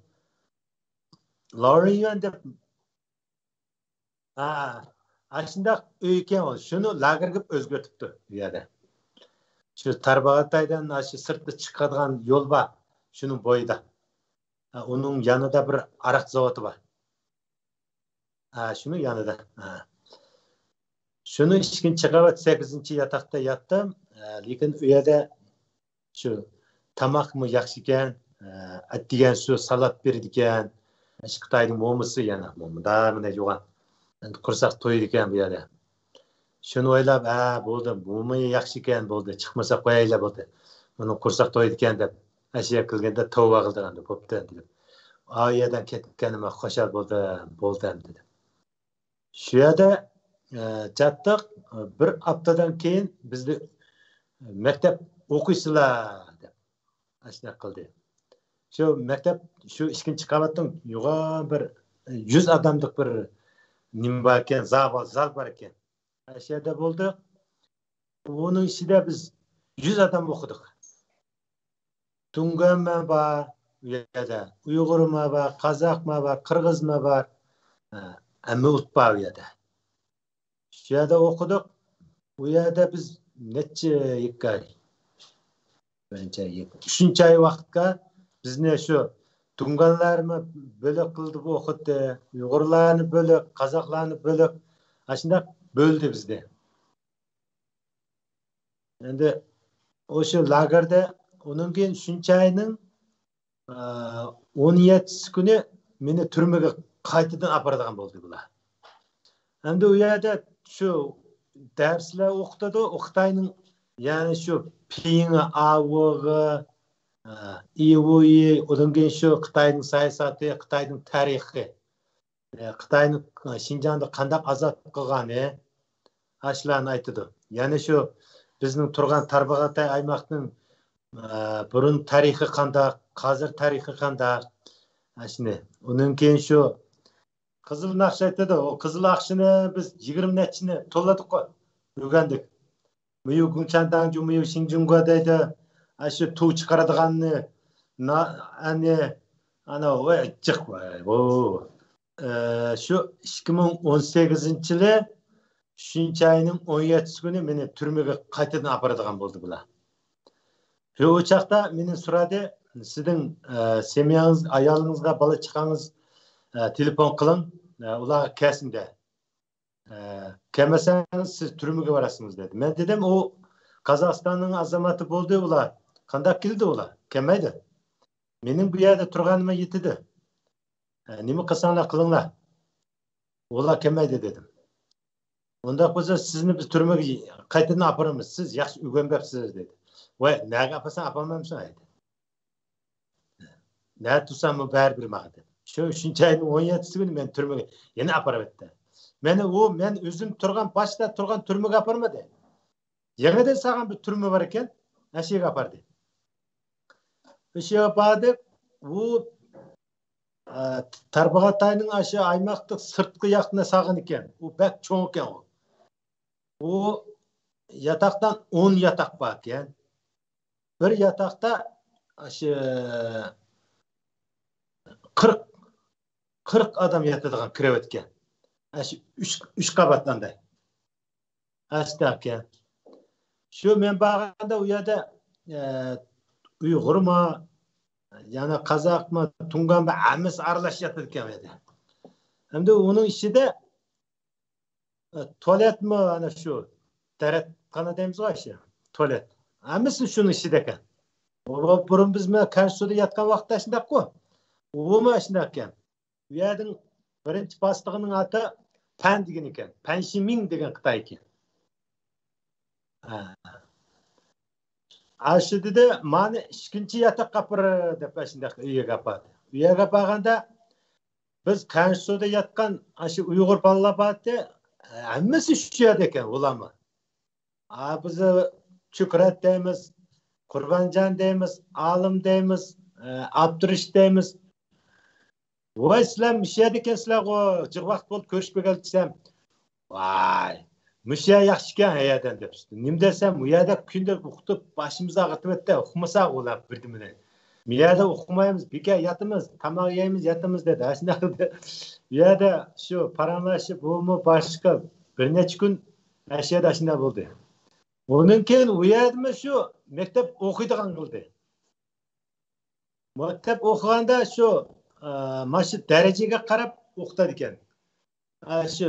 لاريون دەپ. ھا، ئاشۇنداق ئۆي ئىكەن ئۇ. شۇنى لاگېرغا ئۆزگەرتىپتۇ بۇ يەردە. شۇ تارباغاتايدىن ئاشۇ سىرتقا چىقىدىغان يول بار. شۇنىڭ بويىدا. ھا، ئۇنىڭ يانىدا بىر ئاراق زاۋۇتى بار. ھا، شۇنىڭ يانىدا. ھا. شۇنىڭ ئىككىنچى قەۋەت سەككىزىنچى ياتاقتا ياتتىم. ھا، لېكىن ئۇ يەردە شۇ تاماقمۇ ياخشىكەن، ئەتىگەن شۇ سالات بېرىدىكەن. شۇ خىتاينىڭ مومىسى يەنە، مومىدا مۇنداق يوغان. ئەمدى قورساق تويىدىكەن بۇ يەردە. شۇنى ئويلاپ، ھە، بولدى، مومى ياخشىكەن، بولدى، چىقمىسا قويايلى، بولدى. بۇنىڭ قورساق تويىدىكەن دەپ، ئەشىيە كىرگەندە تەۋبە قىلدىغان بوپتۇ دېدىم. ئا يەردىن كەتكىنىمە خۇشال بولدۇم، بولدى ئەمدى دېدىم. شۇ يەردە، ئە، چاتتىق، بىر ھەپتىدىن كېيىن بىزنى مەكتەپ ئوقۇيسىلەر دەپ ئاشۇنداق قىلدى. شۇ مەكتەپ شۇ ئىككىنچى قەۋەتنىڭ يوغان بىر يۈز ئادەملىك بىر نېمە بار ئىكەن، زال بار، زال بار ئىكەن. ئاشۇ يەردە بولدۇق. ئۇنىڭ ئىچىدە بىز يۈز ئادەم ئوقۇدۇق. تۇڭگانمۇ بار ئۇ يەردە، ئۇيغۇرمۇ بار، قازاقمۇ بار، قىرغىزمۇ بار. ھە، ھەممە ئۇلۇت بار ئۇ يەردە. شۇ يەردە ئوقۇدۇق. ئۇ يەردە بىز نەچچە ئاي، ئۈچىنچى ئاي ۋاقىتقا بىزنى شۇ تۇڭگانلارمۇ بۆلەك قىلدى، ئوقۇتتى. ئۇيغۇرلارنى بۆلەك، قازاقلارنى بۆلەك، ئاشۇنداق بۆلدى بىزنى. ئەمدى ئوشۇ لاگېردا ئۇنىڭ كېيىن ئۈچىنچى ئاينىڭ، ئە، ئون يەتتىسى كۈنى مېنى تۈرمىگە قايتىدىن ئاپىرىدىغان بولدى بۇلار. ئەمدى ئۇ يەردە شۇ دەرسلەر ئوقۇتىدۇ، ئۇ خىتاينىڭ، يەنى شۇ پىڭ ئاۋېغې، ئە، ئىۋېي، ئۇنىڭ كېيىن شۇ خىتاينىڭ ساياسىتى، خىتاينىڭ تارىخى. ئە، خىتاينى، ئە، شىنجاڭدا قانداق ئازاد قىلغانى، ئاشۇلارنى ئېيتىدۇ. يەنە شۇ بىزنىڭ تۇرغان تارباغاتاي ئايماقنىڭ، ئە، بۇرۇن تارىخى قانداق، ھازىر تارىخى قانداق، ئاشۇنى. ئۇنىڭ كېيىن شۇ قىزىل ناخشا ئېيتىدۇ. ئۇ قىزىل ناخشىنى بىز يىگىرمە نەچچىنى توللىدۇققۇ، ئۆگەندۇق. ميۇ گۇڭچەن داڭجۇ ميۇ شىنجۇڭگۇ دەيدۇ. ئاشۇ تۇ چىقىرىدىغاننى، نا-، ئەنى، ئانا، ۋاي، جىق، ۋاي، ۋو. ئە، شۇ ئىككى مىڭ ئون سەككىزىنچى يىلى ئۈچىنچى ئاينىڭ ئون يەتتىسى كۈنى مېنى تۈرمىگە قايتىدىن ئاپىرىدىغان بولدى بۇلار. شۇ چاغدا مېنى سورىدى، سىزنىڭ، ئە، سەميەڭىز، ئايالىڭىزغا، بالا چاقىڭىز، ئە، تېلېفون قىلىڭ، ئە، ئۇلارغا كەلسۇن دە. ئە، كەلمىسەڭىز سىز تۈرمىگە باراسىز دېدى. مەن دېدىم، ئۇ قازاقىستاننىڭ ئازاماتى بولدى ئۇلار. قانداق كېلىدۇ ئۇلار؟ كەلمەيدۇ. مېنىڭ بۇ يەردە تۇرغىنىمغا يېتىدۇ. ئە، نېمە قىلساڭلار قىلىڭلار. ئۇلار كەلمەيدۇ دېدىم. ئۇنداق بولسا سىزنى بىز تۈرمىگە قايتىدىن ئاپىرىمىز. سىز ياخشى ئۆگەنمەپسىز دېدى. ۋاي، نەگە ئاپارساڭ ئاپارمامسەن دېدى. نەدە تۇرساممۇ بەرىبىر ماڭا دېدى. شۇ ئۈچىنچى ئاينىڭ ئون يەتتىسى كۈنى مېنى تۈرمىگە يەنە ئاپىرىۋەتتى. مېنى ئۇ، مەن ئۆزۈم تۇرغان، باشتا تۇرغان تۈرمىگە ئاپارمىدى. يېڭىدىن سالغان بىر تۈرمە بار ئىكەن، ئاشۇ يەرگە ئاپاردى. ئاشۇ يەرگە ئاپاردى. ئۇ، ئە، تارباغاتاينىڭ ئاشۇ ئايماقلىق سىرتقى ياقىنى سالغان ئىكەن. ئۇ بەك چوڭ ئىكەن ئۇ. ئۇ ياتاقتا ئون ياتاق بار ئىكەن. بىر ياتاقتا ئاشۇ قىرىق، قىرىق ئادەم ياتىدىغان كرېۋەت ئىكەن. ئاشۇ ئۈچ، ئۈچ قەۋەتلەندە. ئاشۇنداق ئىكەن. شۇ مەن بارغاندا ئۇ يەردە، ئە، ئۇيغۇرمۇ، يەنە قازاقمۇ، تۇڭگانمۇ، ھەممىسى ئارىلاش ياتىدىكەن ئۇ يەردە. ئەمدى ئۇنىڭ ئىچىدە، ئە، تۇالېتمۇ، ئەنە شۇ دەرەتخانا دەيمىزغۇ، ئاشۇ تۇالېت. ھەممىسى شۇنىڭ ئىچىدە ئىكەن. بۇ، بۇرۇن بىز مانا كەنسۇدا ياتقان ۋاقىتتا شۇنداققۇ. ئۇمۇ شۇنداق ئىكەن. ئۇ يەرنىڭ بىرىنچى باشلىقىنىڭ ئاتى پەن دېگەن ئىكەن. پەن شىمىڭ دېگەن خىتاي ئىكەن. ھە. ئاشۇ دېدى، مانا ئىككىنچى ياتاققا ئاپىر دەپ، ئاشۇنداق ئۆيگە ئاپاردى. ئۆيگە ئاپارغاندا، بىز كەنشۇدا ياتقان ئاشۇ ئۇيغۇر بالىلار بارتى، ھەممىسى شۇ يەردە ئىكەن، ئۇلارمۇ. ھا، بىز چۇكرەت دەيمىز، قۇربانجان دەيمىز، ئالىم دەيمىز، ئابدۇرېشىت دەيمىز. ۋاي، سىلەر مۇشۇ يەردە ئىكەنسىلەرغۇ، جىق ۋاقىت بولدى كۆرۈشمىگەن دېسەم، ۋاي، مۇشۇ يەر ياخشىكەن ھەيەدەن دەپ. نېمە دېسەم، ئۇ يەردە كۈندە ئوقۇتۇپ باشىمىزنى ئاغرىتىۋەتتى، ئوقۇمىساق ئۇلار بىردىمىنى. بۇ يەردە ئوقۇمايمىز، بىكار ياتىمىز، تاماق يەيمىز، ياتىمىز دېدى. ئاشۇنداق قىلدى. بۇ يەردە شۇ پاراڭلاشىپ، بۇمۇ باشقا بىر نەچچە كۈن ئاشۇ يەردە ئاشۇنداق بولدى. ئۇنىڭ كېيىن ئۇ يەردىمۇ شۇ مەكتەپ ئوقۇيدىغان قىلدى. مەكتەپ ئوقۇغاندا شۇ، ئە، مانا شۇ دەرىجىگە قاراپ ئوقۇتىدىكەن. ئە، شۇ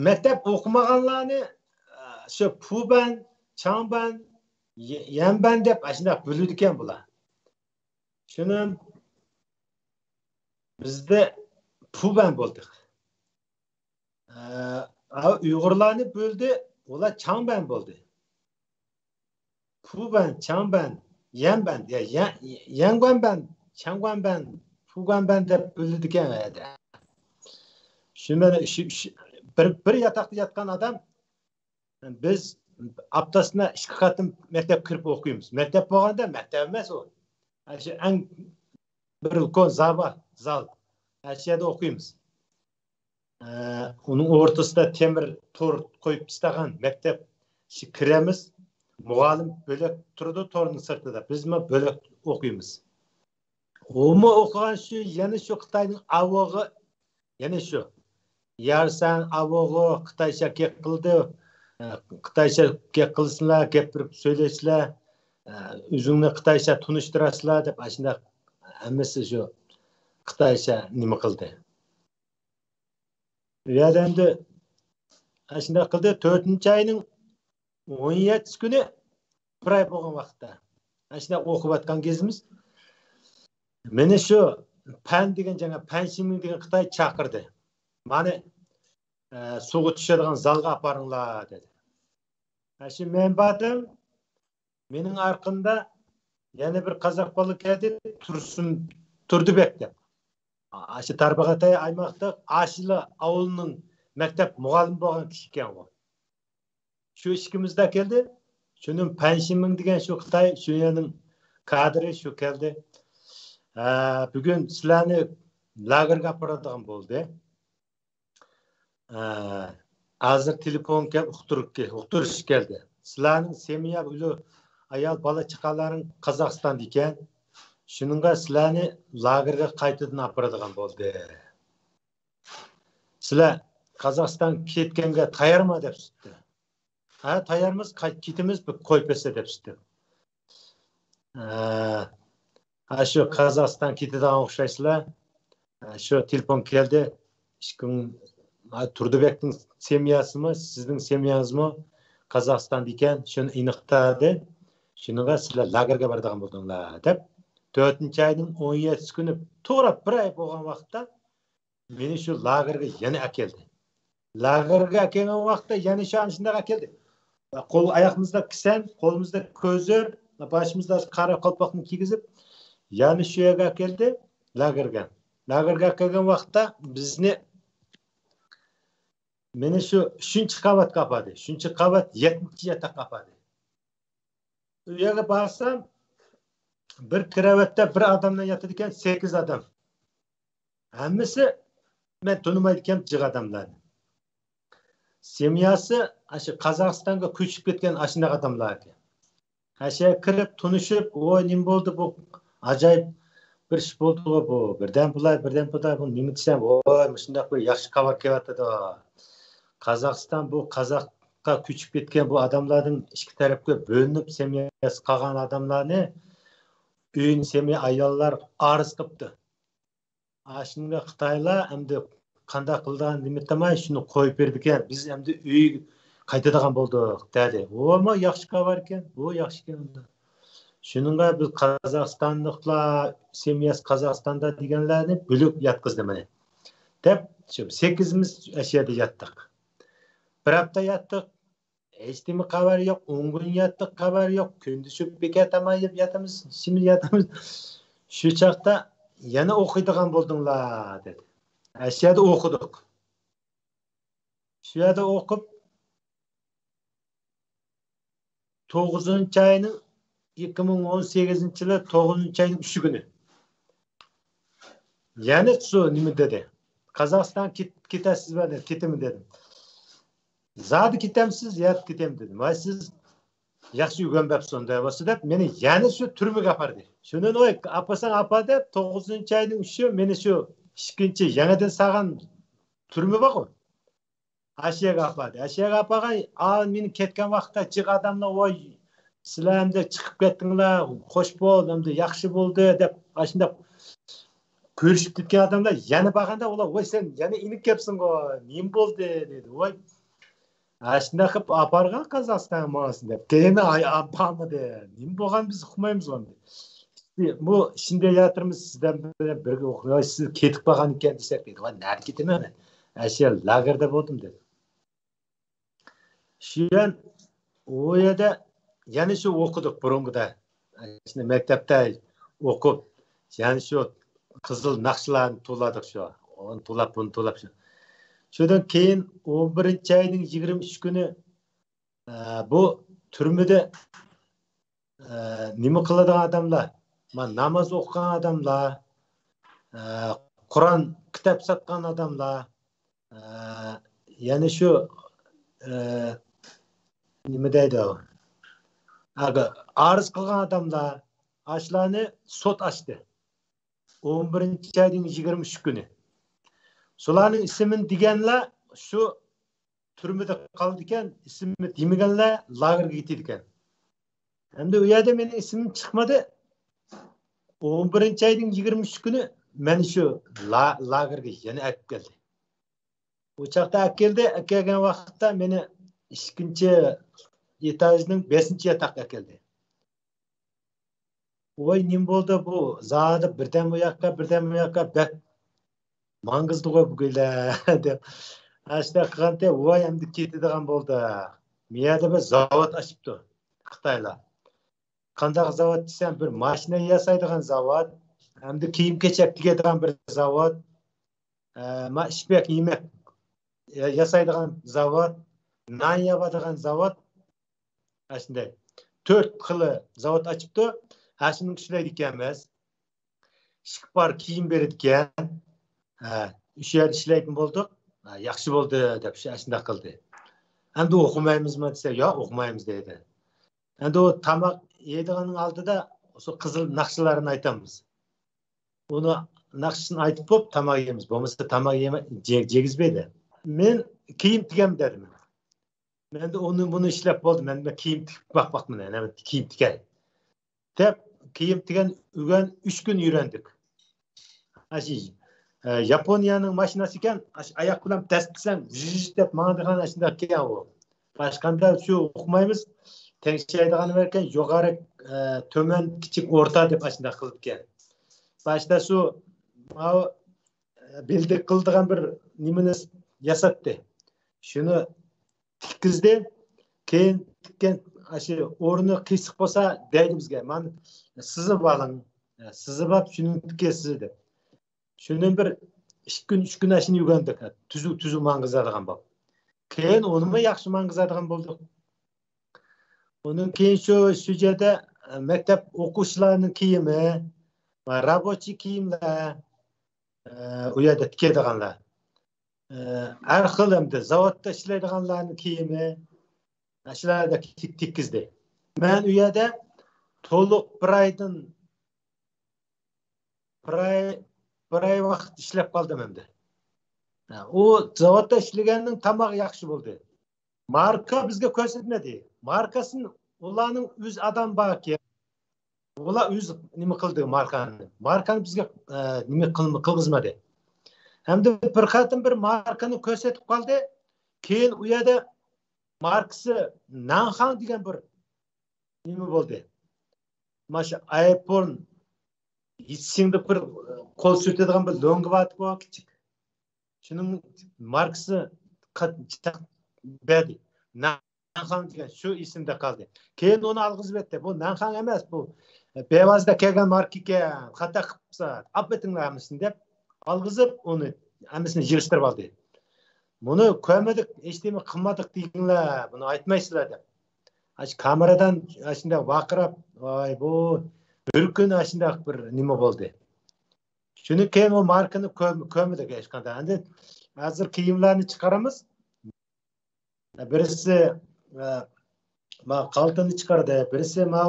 مەكتەپ ئوقۇمىغانلارنى، ئە، شۇ پۇبەن، چاڭبەن، يەنبەن دەپ ئاشۇنداق بۆلىدىكەن بۇلار. شۇنىڭ بىزدە پۇبەن بولدى. ئە، ئۇيغۇرلارنى بۆلدى، ئۇلار چاڭبەن بولدى. پۇبەن، چاڭبەن، يەنبەن، يا، يەن-، يەنگۇەنبەن، چاڭگۇەنبەن، پۇگۇەنبەن دەپ بۆلىدىكەن ئۇ يەردە. شۇ مەن-، شۇ، شۇ، بىر، بىر ياتاقتا ياتقان ئادەم، بىز ئاپتاسىنا ئىككى قېتىم مەكتەپ كىرىپ ئوقۇيمىز. مەكتەپ بولغاندا مەكتەپ ئەمەس ئۇ. شۇ ئەڭ بىر ئۇلكان زال بار، زال. شۇ يەردە ئوقۇيمىز. ئە، ئۇنىڭ ئورتىسىدا تېمىر تور قويۇپ ئىستاغان مەكتەپ. شۇ كىرىمىز، مۇغالىم بۆلەك تۇرىدۇ تورنىڭ سىرتىدا، بىزمۇ بۆلەك ئوقۇيمىز. ئۇمۇ ئوقۇغان شۇ، يەنە شۇ خىتاينىڭ ئاۋۇغى، يەنە شۇ. يارسان ئاۋۇغۇ، خىتايچە گەپ قىلدى، ئە، خىتايچە گەپ قىلسىلا، گەپ بېرىپ سۆيلەيسىلا، ئە، ئۆزۈڭنى خىتايچە تونۇشتۇراسىلا دەپ، ئاشۇنداق ھەممىسى شۇ خىتايچە نېمە قىلدى. ئۇ يەردە ئەمدى ئاشۇنداق قىلدى. تۆتىنچى ئاينىڭ ئون يەتتىسى كۈنى بىر ئاي بولغان ۋاقىتتا، ئاشۇنداق ئوقۇۋاتقان گېزىمىز، مېنى شۇ پەن دېگەن جايغا، پەن شىمىڭ دېگەن خىتاي چاقىردى. مانا، ئە، سۇغا چۈشىدىغان زالغا ئاپىرىڭلار دېدى. ئاشۇ مەن باردىم. مېنىڭ ئارقامدا يەنە بىر قازاق بالا كەلدى، تۇرسۇن تۇردىبەك دەپ. ئاشۇ تارباغاتاي ئايماقلىق ئاشىلا ئاۋۇلنىڭ مەكتەپ مۇغاللىمى بولغان كىشى ئىكەن ئۇ. شۇ ئىككىمىز دە كەلدى. شۇنىڭ پەنشىمىڭ دېگەن شۇ خىتاي، شۇ يەرنىڭ كادىرى شۇ كەلدى. ھە، بۈگۈن سىلەرنى لاگېرغا ئاپىرىدىغان بولدى. ئە، ھازىر تېلېفون كەپ ئۇقتۇرۇپ، ئۇقتۇرۇش كەلدى. سىلەرنىڭ سېمىيە ئۇلۇ ئايال بالا چاقىلارىڭ قازاقىستاندا ئىكەن. شۇنىڭغا سىلەرنى لاگېرغا قايتىدىن ئاپىرىدىغان بولدى. سىلەر قازاقىستان كەتكەنگە تەييارمۇ دەپ سۈتتى. ھە، تەييارمىز، قايت كېتىمىز، بىر قويۇپ بەرسە دەپ سۈتتى. ھە، ھە، شۇ قازاقىستان كېتىدىغان ئوخشايسىلەر. ھە، شۇ تېلېفون كەلدى. ئىككىڭ، ھە، تۇردىبەكنىڭ سېمىيەسىمۇ، سىزنىڭ سېمىيەڭىزمۇ قازاقىستاندا ئىكەن، شۇنى ئېنىقلىدى. شۇنىڭغا سىلەر لاگېرغا بارىدىغان بولدۇڭلار دەپ، تۆتىنچى ئاينىڭ ئون يەتتىسى كۈنى توغرا بىر ئاي بولغان ۋاقىتتا مېنى شۇ لاگېرغا يەنە ئەكەلدى. لاگېرغا ئەكەلگەن ۋاقىتتا يەنە شۇ ئانا شۇنداق ئەكەلدى. قول ئاياغىمىزدا كىسەن، قولىمىزدا كۆزۈر، باشىمىزدا قارا قالپاقنى كىيگۈزۈپ، يەنە شۇ يەرگە ئەكەلدى، لاگېرغا. لاگېرغا ئەكەلگەن ۋاقىتتا بىزنى، مېنى شۇ شۇنچە قاۋاتقا ئاپاردى. شۇنچە قاۋات يەتمىش ياتاققا ئاپاردى. ئۇ يەرگە بارسام، بىر كىرەۋەتتە بىر ئادەملا ياتىدىكەن، سەككىز ئادەم. ھەممىسى مەن تونۇمايدىكەن جىق ئادەملەرنى. سېمىياسى ئاشۇ قازاقىستانغا كۆچۈپ كەتكەن ئاشۇنداق ئادەملەر ئىكەن. ئاشۇ يەرگە كىرىپ تونۇشۇپ، ۋوي، نېمە بولدى بۇ؟ ئاجايىپ بىر ئىش بولدىغۇ بۇ. بىردەم بۇلاي، بىردەم بۇلاي، بۇ نېمە دېسەم، ۋوي، مۇشۇنداق بىر ياخشى خەۋەر كېلىۋاتىدۇ. قازاقىستان بۇ قازاققا كۆچۈپ كەتكەن بۇ ئادەملەردىن ئىككى تەرەپكە بۆلۈنۈپ، سېمىيەسى قالغان ئادەملەرنى ئۆيىنى سېمىيە ئاياللار ئارىز قىپتۇ. ئاشۇنداق خىتايلار ئەمدى قانداق قىلىدىغان نېمە دېمەي شۇنى قويۇپ بېرىدىكەن، بىز ئەمدى ئۆيگە قايتىدىغان بولدۇق دەدى. ئۇمۇ ياخشى خەۋەركەن، بۇ ياخشىكەن. شۇنىڭغا بىز قازاقىستانلىقلار، سېمىيەسى قازاقىستاندا دېگەنلەرنى بۆلۈپ ياتقۇزدى مېنى. دەپ، شۇ سەككىزىمىز ئەشۇ يەردە ياتتۇق. بىر ھەپتە ياتتۇق. ھېچنېمە خەۋەر يوق. ئون كۈن ياتتۇق، خەۋەر يوق. كۈندە شۇ بېكەت تاماق يەپ ياتىمىز، ئىچىمىز ياتىمىز. شۇ چاغدا يەنە ئوقۇيدىغان بولدۇڭلار دېدى. شۇ يەردە ئوقۇدۇق. شۇ يەردە ئوقۇپ، توققۇزىنچى ئاينىڭ، ئىككى مىڭ ئون سەككىزىنچى يىلى توققۇزىنچى ئاينىڭ ئۈچى كۈنى يەنە شۇ نېمە دېدى، قازاقىستانغا كېتەسىزمۇ دېدى. كېتىمەن دېدىم. زادى كېتەمسىز؟ يا، كېتەم دېدىم. ۋاي، سىز ياخشى ئۆگەنمەپسىز ئۇنداق بولسا دەپ، مېنى يەنە شۇ تۈرمىگە ئاپاردى. شۇنىڭ ئۇ ئاپىساڭ ئاپا دەپ، توققۇزىنچى ئاينىڭ ئۈچى مېنى شۇ ئىككىنچى يېڭىدىن سالغان تۈرمە بارغۇ، ئاشۇ يەرگە ئاپاردى. ئاشۇ يەرگە ئاپارغان، ئا، مېنى كەتكەن ۋاقىتتا جىق ئاداملار، ۋاي، سىلەر ئەمدى چىقىپ كەتتىڭلار، خوش بول، ئەمدى ياخشى بولدى دەپ، ئاشۇنداق كۆرۈشۈپ كەتكەن ئادەملەر يەنە بارغاندا، ئۇلار، ۋاي، سەن يەنە ئېنىپ كەپسەنغۇ، نېمە بولدى دېدى. ۋاي، ئاشۇنداق قىلىپ ئاپارغان قازاقىستانغا ماڭسۇن دەپ. كېيىن ئاي ئاپارمىدى. نېمە بولغان، بىز ئۇقمايمىز ئۇنى. بۇ شىنجاڭ ياتىرىمىز سىزدەن بىلەن بىرگە ئۇقۇپ، سىز كېتىپ قالغان ئىكەن دېسەك دېدى. ۋاي، نەدە كېتىمەن مەن؟ ئەشە لاگېردا بولدۇم دېدى. شۇ يەن، ئۇ يەردە يەنە شۇ ئوقۇدۇق بۇرۇنقىدا. شۇ مەكتەپتە ئوقۇپ، يەنە شۇ قىزىل ناخشىلارنى توۋلادۇق شۇ. ئۇنى توۋلاپ، بۇنى توۋلاپ شۇ. شۇندىن كېيىن ئون بىرىنچى ئاينىڭ يىگىرمە ئۈچ كۈنى، ئە، بۇ تۈرمىدە، ئە، نېمە قىلىدىغان ئادەملەر؟ مانا ناماز ئوقۇغان ئادەملەر، ئە، قۇرئان كىتاب ساتقان ئادەملەر، ئە، يەنە شۇ، ئە، نېمە دەيدۇ؟ ئەگەر ئارىز قىلغان ئادەملەر، ئاشۇلارنى سوت ئاچتى. ئون بىرىنچى ئاينىڭ يىگىرمە ئۈچ كۈنى. شۇلارنىڭ ئىسمىنى دېگەنلەر شۇ تۈرمىدە قالىدىكەن، ئىسمىنى دېمىگەنلەر لاگېرغا كېتىدىكەن. ئەمدى ئۇ يەردە مېنىڭ ئىسمىم چىقمىدى. ئون بىرىنچى ئاينىڭ يىگىرمە ئۈچ كۈنى مەن شۇ لا-، لاگېرغا يەنە ئەكىپ كەلدى. ئۇ چاغدا ئەكەلدى، ئەكەلگەن ۋاقىتتا مېنى ئىككىنچى ئېتاژنىڭ بەشىنچى ياتاققا ئەكەلدى. ۋاي، نېمە بولدى بۇ؟ زادى بىردەم ئۇ ياققا، بىردەم بۇ ياققا، بەك ماڭغۇزدىغۇ بۈگۈنلەر دەپ. ئاشۇنداق قىلغانتى، ۋاي، ئەمدى كېتىدىغان بولدى. مۇ يەردە بىر زاۋۇت ئاچىپتۇ خىتايلار. قانداق زاۋۇت دېسەم، بىر ماشىنا ياسايدىغان زاۋۇت، ئەمدى كىيىم-كېچەك تىكىدىغان بىر زاۋۇت، ئە، ما ئىپەك يېمەك ياسايدىغان زاۋۇت، نان ياۋىدىغان زاۋۇت، ئاشۇنداق تۆت خىلى زاۋۇت ئاچىپتۇ. ھەشىمنىڭ ئىشلەيدىكەنمىز. ئىشىك بار، كىيىم بېرىدىكەن. ھە، ئۈچ يەردە ئىشلەيدىغان بولدۇق. ھە، ياخشى بولدى دەپ شۇ ئاشۇنداق قىلدى. ئەمدى ئوقۇمايمىزمۇ دېسە، ياق، ئوقۇمايمىز دەيدۇ. ئەمدى ئۇ تاماق يەيدىغاننىڭ ئالدىدا شۇ قىزىل ناخشىلارنى ئايتامىز. ئۇنى ناخشىسىنى ئايتىپ بولۇپ تاماق يەيمىز. بولمىسا تاماق يېمە-، جە-، جېگىزبەيدۇ. مەن كىيىم تىكەم دېدىم. مەن ئۇنى بۇنى ئىشلەپ بولدى. مەن، مەن كىيىم تىكىپ باقماقمەن. مەن كىيىم تىكەي دەپ كىيىم تىكەن ئۆگەن، ئۈچ كۈن ئۆگەندۇق. ئاشۇ، ئە، ياپونىيەنىڭ ماشىنىسى ئىكەن، ئاشۇ ئاياق بىلەن دەسسىسەڭ، ژىژ دەپ ماڭىدىغان ئاشۇنداق ئىكەن ئۇ. باشقاندا شۇ ئۇقمايمىز. تەڭشەيدىغان باركەن، يۇقىرى، ئە، تۆمەن، كىچىك، ئورتا دەپ ئاشۇنداق قىلىدىكەن. باشتا شۇ، ماۋۇ، ئە، بىلدىك قىلىدىغان بىر نېمىنى ياساتتى. شۇنى تىككۈزدى. كېيىن تىككەن ئاشۇ ئورنى قىيسىق بولسا دەيدۇ بىزگە. مانا سىزىپ ئالىڭ. سىزىپ ئاپ شۇنى تىككەيسىز دەپ. شۇنى بىر ئىككى كۈن، ئۈچ كۈن ئاشۇنى ئۆگەندۇق. تۈزۈك، تۈزۈك ماڭغۇزىدىغان بولۇپ. كېيىن ئۇنىمۇ ياخشى ماڭغۇزىدىغان بولدۇق. ئۇنىڭ كېيىن شۇ، شۇ يەردە مەكتەپ ئوقۇغۇچىلارنىڭ كىيىمى، رابوچىي كىيىملەر، ئۇ يەردە تىكىدىغانلار. ئە، ھەر خىل ئەمدى زاۋۇتتا ئىشلەيدىغانلارنىڭ كىيىمى، شۇلاردا تىك-، تىككۈزدى. مەن ئۇ يەردە تولۇق بىر ئايدىن، بىر ئاي، بىر ئاي ۋاقىت ئىشلەپ قالدىم ئەمدى. ئە، ئۇ زاۋۇتتا ئىشلىگەننىڭ تامىقى ياخشى بولدى. ماركا بىزگە كۆرسەتمىدى. ماركىسىنى ئۇلارنىڭ ئۆز ئادەم باركەن. ئۇلار ئۆزى نېمە قىلدى ماركانى؟ ماركانى بىزگە، ئە، نېمە قىل-، قىلغۇزمىدى. ھەمدە بىر قېتىم بىر ماركىنى كۆرسىتىپ قالدى. كېيىن ئۇ يەردە ماركىسى نانخاڭ دېگەن بىر نېمە بولدى. مانا شۇ ئايفون يېتىشىڭدە بىر قول سۈرتىدىغان بىر لوڭگا بارتىكۇ، كىچىك. شۇنىڭ ماركىسى قات-، جىق بەردى. نانخاڭ دېگەن شۇ ئېسىمدە قالدى. كېيىن ئۇنى ئالغۇزۇپ ئەتتى. بۇ نانخاڭ ئەمەس، بۇ بەيۋازدا كەلگەن ماركا ئىكەن. خاتا قىپسىز. ئاپىتىڭلار ھەممىسىنى دەپ ئالغۇزۇپ ئۇنى ھەممىسىنى يىغىشتۇرۇپ ئالدى. بۇنى كۆرمىدۇق، ھېچنېمە قىلمىدۇق دېگىنلەر، بۇنى ئايتمايسىلەر دەپ. ئاشۇ كامېرادىن ئاشۇنداق ۋارقىراپ، ۋاي، بۇ بىر كۈن ئاشۇنداق بىر نېمە بولدى. شۇنىڭ كېيىن ئۇ ماركىنى كۆر-، كۆرمىدۇق ھېچقانداق. ئەمدى ھازىر كىيىملەرنى چىقىرىمىز. بىرسى، ئە، ما قالتىنى چىقاردى، بىرسى ما،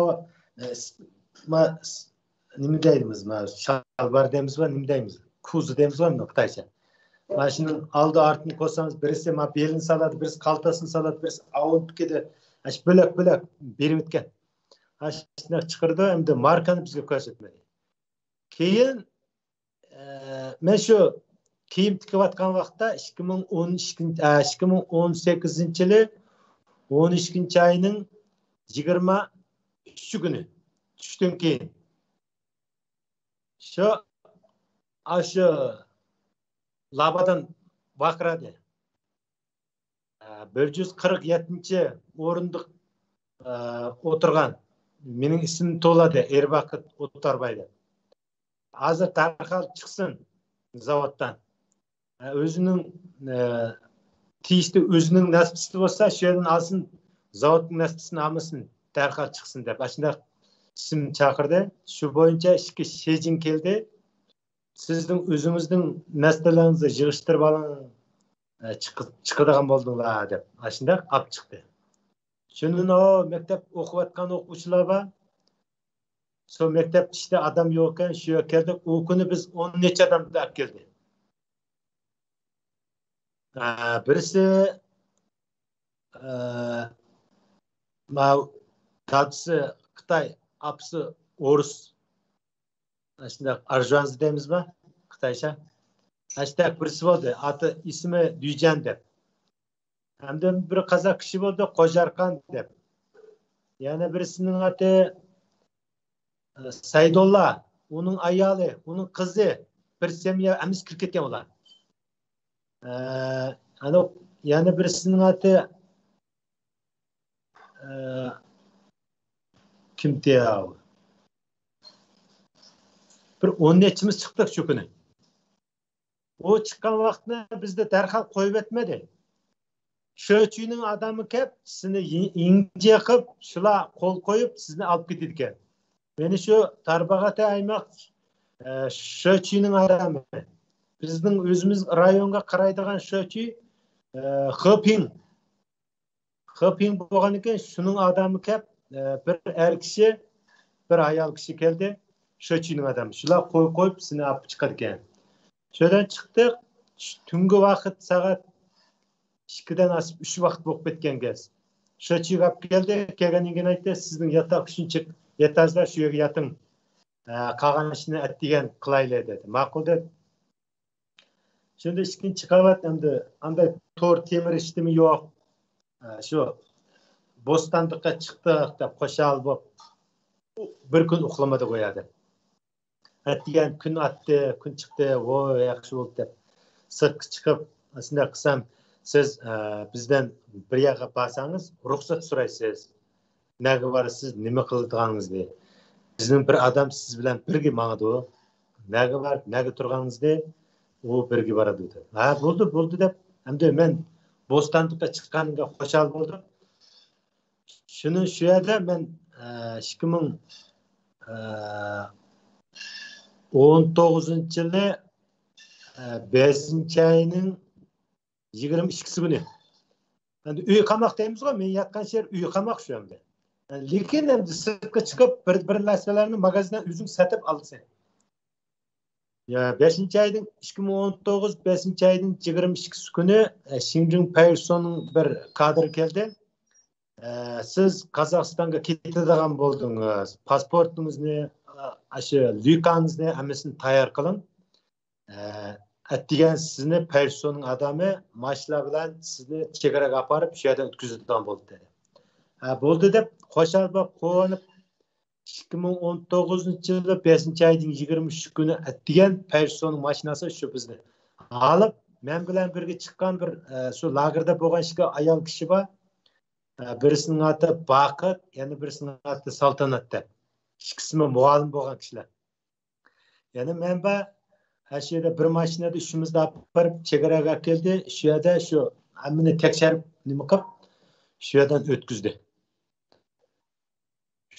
ئە، س-، ما س-، نېمە دەيمىز، ما شالبار دەيمىزمۇ، نېمە دەيمىز، كۇزا دەيمىزمۇ خىتايچە. ما شۇنىڭ ئالدى ئارتىنى كۆرسىڭىز، بىرسى ما بېلىنى سالاتتى، بىرسى قالتىسىنى سالاتتى، بىرسى ئاۋۇنتۇكىدە، ئاشۇ بۆلەك بۆلەك بېرىۋەتكەن. ئاشۇنداق چىقىرىدۇ، ئەمدى ماركىنى بىزگە كۆرسەتمىدى. كېيىن، ئە، مەن شۇ كىيىم تىكىۋاتقان ۋاقىتتا ئىككى مىڭ ئون ئىككىنچى، ئە، ئىككى مىڭ ئون سەككىزىنچى يىلى ئون ئىككىنچى ئاينىڭ يىگىرمە ئۈچى كۈنى، چۈشتىن كېيىن شۇ، ئاشۇ لابادىن ۋارقىرىدى. ئە، بىر يۈز قىرىق يەتتىنچى ئورۇندۇق، ئە، ئولتۇرغان، مېنىڭ ئىسمىم توۋلىدى، ئېرباقىت ئوتتارباي دەپ. ھازىر دەرھال چىقسۇن زاۋۇتتىن. ئە، ئۆزىنىڭ، ئە، تېگىشلىك ئۆزىنىڭ نەسىپىسى بولسا، شۇ يەردىن ئالسۇن، زاۋۇتنىڭ نەسىپىسىنى ئالمىسۇن، دەرھال چىقسۇن دەپ، ئاشۇنداق ئىسىم چاقىردى. شۇ بويىچە ئىككى شېجىڭ كەلدى. سىزنىڭ ئۆزىڭىزنىڭ نەرسىلىرىڭىزنى يىغىشتۇرۇپ ئالىڭ، ئە، چىقى-، چىقىدىغان بولدۇڭلار دەپ، ئاشۇنداق ئاپ چىقتى. شۇندىن ئۇ مەكتەپ ئوقۇۋاتقان ئوقۇغۇچىلار بار. شۇ مەكتەپ ئىچىدە ئادام يوق ئىكەن، شۇ يەرگە كەلدۇق. ئۇ كۈنى بىز ئون نەچچە ئادام ئەپ كەلدى. ئە، بىرسى، ئە، ما دادىسى خىتاي، ئاپىسى ئورۇس. ئاشۇنداق ئارژۇئانزا دەيمىزما؟ خىتايچە. ئاشۇنداق بىرسى بولدى. ئاتى، ئىسمى دۈيجەن دەپ. ھەمدە بىر قازاق كىشى بولدى، قوجارقان دەپ. يەنە بىرسىنىڭ ئاتى، ئە، سەيدوللا، ئۇنىڭ ئايالى، ئۇنىڭ قىزى، بىر سەميە ئەمىسە كىرىپ كەتكەن ئۇلار. ئە، ئەنە يەنە بىرسىنىڭ ئاتى، ئە، كىمتى يا؟ بىر ئون نەچچىمىز چىقتۇق شۇ كۈنى. ئۇ چىققان ۋاقىتنى بىزدە دەرھال قويۇۋەتمىدى. شۆچۈينىڭ ئادامى كەپ، سىزنى يىڭ-، يىڭجە قىپ، شۇلار قول قويۇپ، سىزنى ئاپ كېتىدىكەن. مېنى شۇ تارباغاتاي ئايماق، ئە، شۆچۈينىڭ ئادامى. بىزنىڭ ئۆزىمىز رايونغا قارايدىغان شۆچۈي، ئە، خېپىڭ. خېپىڭ بولغاندىكىن شۇنىڭ ئادامى كەپ، ئە، بىر ئەر كىشى، بىر ئايال كىشى كەلدى. شۆچۈينىڭ ئادامى. شۇلار قوي قويۇپ، سىزنى ئاپ چىقىدىكەن. شۇ يەردىن چىقتۇق. تۈنگى ۋاقىت سائەت ئىككىدىن ئاسىپ ئۈچ ۋاقىت بولۇپ كەتكەن گەز. شۆچۈيگە ئاپ كەلدى. كەلگەندىن كېيىن ئېيتتى، سىزنىڭ ياتاق ئۈچۈن چىق-، ياتارسىلەر، شۇ يەرگە ياتىڭ. ئە، قالغان ئىشنى ئەتىگەن قىلايلى دېدى. ماقۇل دېدىم. شۇندىن ئىككىنچى قەۋەت ئەمدى ئانداق تور تېمىر ھېچنېمە يوق. ئە، شۇ بوستانلىققا چىقتۇق دەپ خۇشال بولۇپ، بىر كۈن ئۇخلىمىدۇق ئۇ يەردە. ئەتىگەن كۈن ئاتتى، كۈن چىقتى، ۋوي، ياخشى بولدى دەپ سىرتقا چىقىپ، شۇنداق قىلسام، سىز، ئە، بىزدىن بىر يەرگە بارساڭىز رۇخسەت سورايسىز. نەگە بارىسىز، نېمە قىلىدىغانىڭىزنى. بىزنىڭ بىر ئادەم سىز بىلەن بىرگە ماڭىدۇ. نەگە بارىپ، نەگە تۇرغانىڭىزنى ئۇ بىرگە بارىدۇ دەپ. ھە، بولدى، بولدى دەپ. ئەمدى مەن بوستانلىققا چىققانغا خۇشال بولدۇم. شۇنى شۇ يەردە مەن، ئە، ئىككى مىڭ، ئە، ئون توغقۇزىنچى يىلى، ئە، بەشىنچى ئاينىڭ يىگىرمە ئىككىسى كۈنى. ئەمدى ئۆي قاماق دەيمىزغۇ، مەن ياتقان شەھەر ئۆي قاماق شۇ ئەمدى. لېكىن ئەمدى سىرتقا چىقىپ بىر، بىر نەرسىلەرنى ماگازىندىن ئۆزۈڭ سېتىپ ئالىسەن. يا، بەشىنچى ئايدىن، ئىككى مىڭ ئون توققۇز، بەشىنچى ئايدىن يىگىرمە ئىككىسى كۈنى، ئە، شىنجىڭ پەيرسوننىڭ بىر كادىرى كەلدى. ئە، سىز قازاقىستانغا كېتىدىغان بولدىڭىز. پاسپورتىڭىزنى، ئە، ئاشۇ ليۇكانىڭىزنى ھەممىسىنى تەييار قىلىڭ. ئە، ئەتىگەن سىزنى پەيرسوننىڭ ئادىمى ماشىنا بىلەن سىزنى چېگراغا ئاپىرىپ، شۇ يەردىن ئۆتكۈزىدىغان بولدى دېدى. ھە، بولدى دەپ خۇشال بولۇپ قۇۋانىپ، ئىككى مىڭ ئون توققۇزىنچى يىلى بەشىنچى ئايدىن يىگىرمە ئۈچ كۈنى ئەتىگەن پەيرسوننىڭ ماشىنىسى شۇ بىزنى ئالىپ، مەن بىلەن بىرگە چىققان بىر، ئە، شۇ لاگېردا بولغان ئىككى ئايال كىشى بار. ئە، بىرسىنىڭ ئاتى باقىت، يەنە بىرسىنىڭ ئاتى سالتانات دەپ. ئىككىسىمۇ مۇئەللىم بولغان كىشىلەر. يەنە مەن بار، ھە، شۇ يەردە بىر ماشىنىدا ئۈچىمىزنى ئاپىرىپ چېگراغا ئەكەلدى. شۇ يەردە شۇ ھەممىنى تەكشۈرۈپ، نېمە قىلىپ، شۇ يەردىن ئۆتكۈزدى.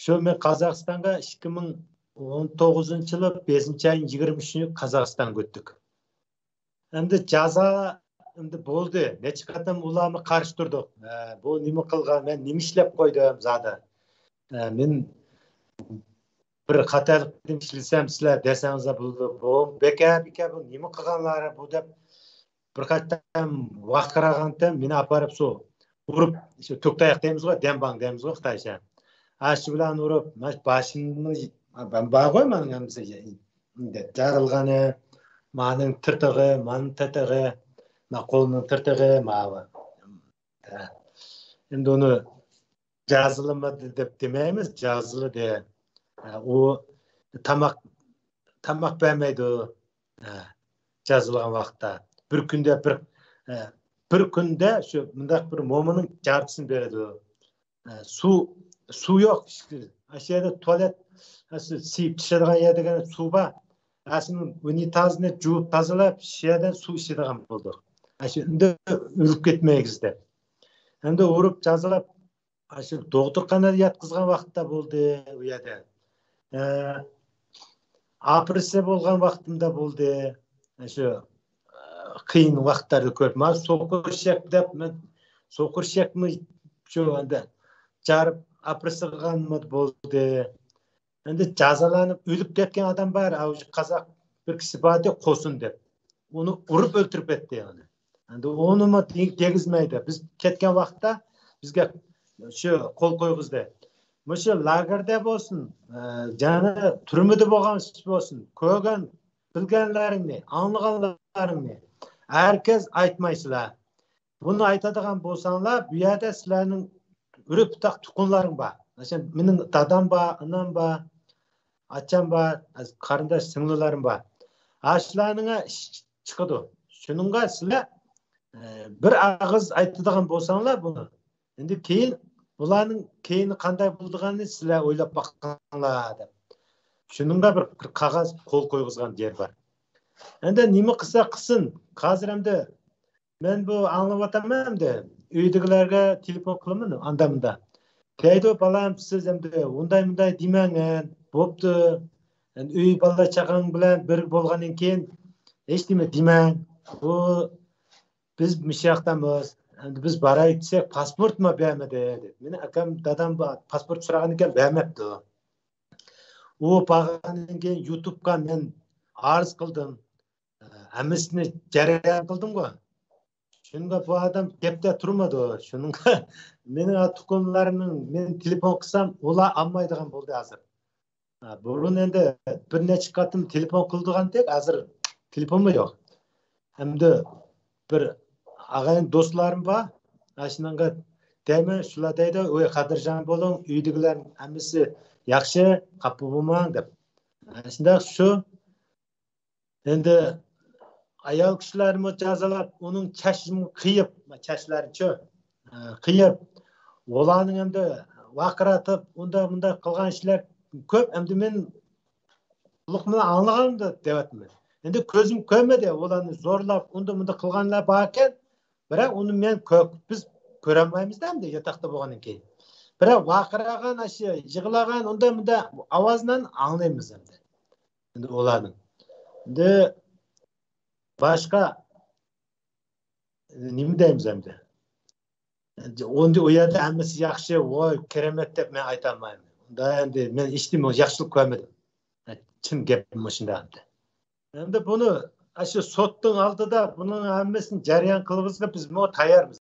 شۇ مەن قازاقىستانغا ئىككى مىڭ ئون توغقۇزىنچى يىلى بەشىنچى ئاينىڭ يىگىرمە ئۈچىنچى قازاقىستانغا ئۆتتۇق. ئەمدى جازا ئەمدى بولدى. نەچچە قېتىم ئۇلارمۇ قارشى تۇردۇق. ھە، بۇ نېمە قىلغان، مەن نېمە ئىشلەپ قويدۇم زادى؟ ھە، مەن بىر خاتالىق ئىشلىسەم سىلەر دېسەڭلار بولىدۇ. بۇ بىكار، بىكار، بۇ نېمە قىلغانلار بۇ دەپ بىر قېتىم ۋارقىرىغانتىم، مېنى ئاپىرىپ شۇ ئۇرۇپ، شۇ تۈك تاياق دەيمىزغۇ، دەمباڭ دەيمىزغۇ خىتايچە. ئاشۇ بىلەن ئۇرۇپ، مانا باشىمنى، بارغۇ مانا ھەممىسى جارىلغىنى، مانىڭ تىرتىقى، مانىڭ تىرتىقى، ما قولنىڭ تىرتىقى، ماۋۇ. ئەمدى ئۇنى جازىلىمىدى دەپ دېمەيمىز، جازىلىدى. ئۇ تاماق، تاماق بەرمەيدۇ. جازىلىغان ۋاقىتتا بىر كۈندە بىر، بىر كۈندە شۇ مۇنداق بىر مومىنىڭ جارچىسىنى بېرىدۇ. سۇ، سۇ يوق. ئاشۇ يەردە تۇالېت، سىيىپ چىشىدىغان يەر دېگەن سۇ بار. ئاشۇنىڭ ئۇنىتازىنى جۇۋۇپ تازىلاپ، شۇ يەردىن سۇ ئىچىدىغان بولدۇق. ئاشۇ ئۆلۈپ كەتمەيگىز دەپ. ئەمدى ئۇرۇپ جازىلاپ، ئاشۇ دوختۇرخانىدا ياتقۇزغان ۋاقىتتا بولدى ئۇ يەردە. ئە، ئاپېراتسىيە بولغان ۋاقتىمدا بولدى. ئاشۇ، ئە، قىيىن ۋاقىتلاردا كۆپ. مانا سوقۇر ئىشەك دەپ، مەن سوقۇر ئىشەكمۇ شۇ ئەمدى جارىپ ئاپېراتسىيە قىلغانمۇ بولدى. ئەمدى جازالانىپ ئۆلۈپ كەتكەن ئادەم بار، ئاۋۇ قازاق بىر كىشى باردى، قوسۇن دەپ. ئۇنى ئۇرۇپ ئۆلتۈرۈپ كەتتى يەنى. ئەمدى ئۇنىمۇ دېگ-، دېگىزمەيدۇ. بىز كەتكەن ۋاقىتتا بىزگە شۇ قول قويغۇزدى. مۇشۇ لاگېردا بولسۇن، ئە، جەڭدە، تۈرمىدە بولغان بولسۇن، كۆرگەن، بىلگەنلىرىڭنى، ئاڭلىغانلىرىڭنى ھەرگىز ئېيتمايسىلەر. بۇنى ئېيتىدىغان بولساڭلار، بۇ يەردە سىلەرنىڭ ئۇرۇق-تۇتاق تۇغقانلىرىڭ بار. مەسىلەن، مېنىڭ دادام بار، ئانام بار، ئاچام بار، قېرىنداش سىڭلىلىرىم بار. ئاشۇلارنىڭ ئىش چىقىدۇ. شۇنىڭغا سىلەر، ئە، بىر ئاغىز ئېيتىدىغان بولساڭلار بۇنى، ئەمدى كېيىن بۇلارنىڭ كېيىنى قانداق بولىدىغاننى سىلەر ئويلاپ باققىنلار دەپ. شۇنىڭغا بىر، بىر قەغەز قول قويغۇزغان يەر بار. ئەمدى نېمە قىلسا قىلسۇن، ھازىر ئەمدى مەن بۇ ئاڭلاۋاتىمەن ئەمدى. ئۆيدىكىلەرگە تېلېفون قىلىمەن، ئاندا مۇندا. دەيدۇ، بالام، سىز ئەمدى ئۇنداي مۇنداي دېمەڭ، بوپتۇ. ئەمدى ئۆي بالا چاغاڭ بىلەن بىرگە بولغاندىن كېيىن ھېچ نېمە دېمەڭ. بۇ بىز مۇشۇ ياقتىمىز. ئەمدى بىز باراي دېسەك، پاسپورتمۇ بەرمىدى، دېدى. مېنىڭ ئاكام، دادام بار، پاسپورت سورىغاندىكىن بەرمەپتۇ. ئۇ بارغاندىن كېيىن يۇتۇبقا مەن ئارىز قىلدىم. ھەممىسىنى جەريان قىلدىمغۇ. شۇنىڭغا بۇ ئادەم گەپتە تۇرمىدى. شۇنىڭغا مېنىڭ تۇغقانلىرىمنىڭ مېنى تېلېفون قىلسام، ئۇلار ئالمايدىغان بولدى ھازىر. ھە، بۇرۇن ئەمدى بىر نەچچە قېتىم تېلېفون قىلىدىغانتەك، ھازىر تېلېفونمۇ يوق. ئەمدى بىر ئاغىنە دوستلارم بار. ئاشۇنىڭغا دەيمەن، شۇلار دەيدۇ، ۋەي، خاتىرجەم بولۇڭ، ئۆيدىكىلەر ھەممىسى ياخشى، خاپا بولماڭ دەپ. شۇنداق شۇ ئەمدى ئايال كىشىلەرمۇ جازالاپ، ئۇنىڭ چاچىنى قىيىپ، چاچلارچۇ، قىيىپ، ئۇلارنىڭ ئەمدى ۋارقىرىتىپ، ئۇنداق مۇنداق قىلغان ئىشلار كۆپ. ئەمدى مەن قۇلىقىم بىلەن ئاڭلىغاندا دەۋاتىمەن. ئەمدى كۆزۈم كۆرمىدى، ئۇلارنى زورلاپ، ئۇنداق مۇنداق قىلغانلار باركەن، بىراق ئۇنى مەن كۆ-، بىز كۆرەلمەيمىز-دە ئەمدى ياتاقتا بولغاندىن كېيىن. بىراق ۋارقىراغان، ئاشۇ يىغلىغان، ئۇنداق مۇنداق ئاۋازلارنى ئاڭلايمىز ئەمدى. ئەمدى ئۇلارنىڭ. ئەمدى باشقا نېمە دەيمىز ئەمدى؟ ئەمدى ئۇ يەردە ھەممىسى ياخشى، ۋاي، كېرەمەت دەپ مەن ئېيتالمايمەن. ئۇندا ئەمدى مەن ھېچنېمە ياخشىلىق كۆرمىدىم. چىن گەپ مۇشۇنداق ئەمدى. ئەمدى بۇنى ئاشۇ سوتنىڭ ئالدىدا بۇنىڭ ھەممىسىنى جەريان قىلىۋېتىشكە بىزمۇ تەييارمىز.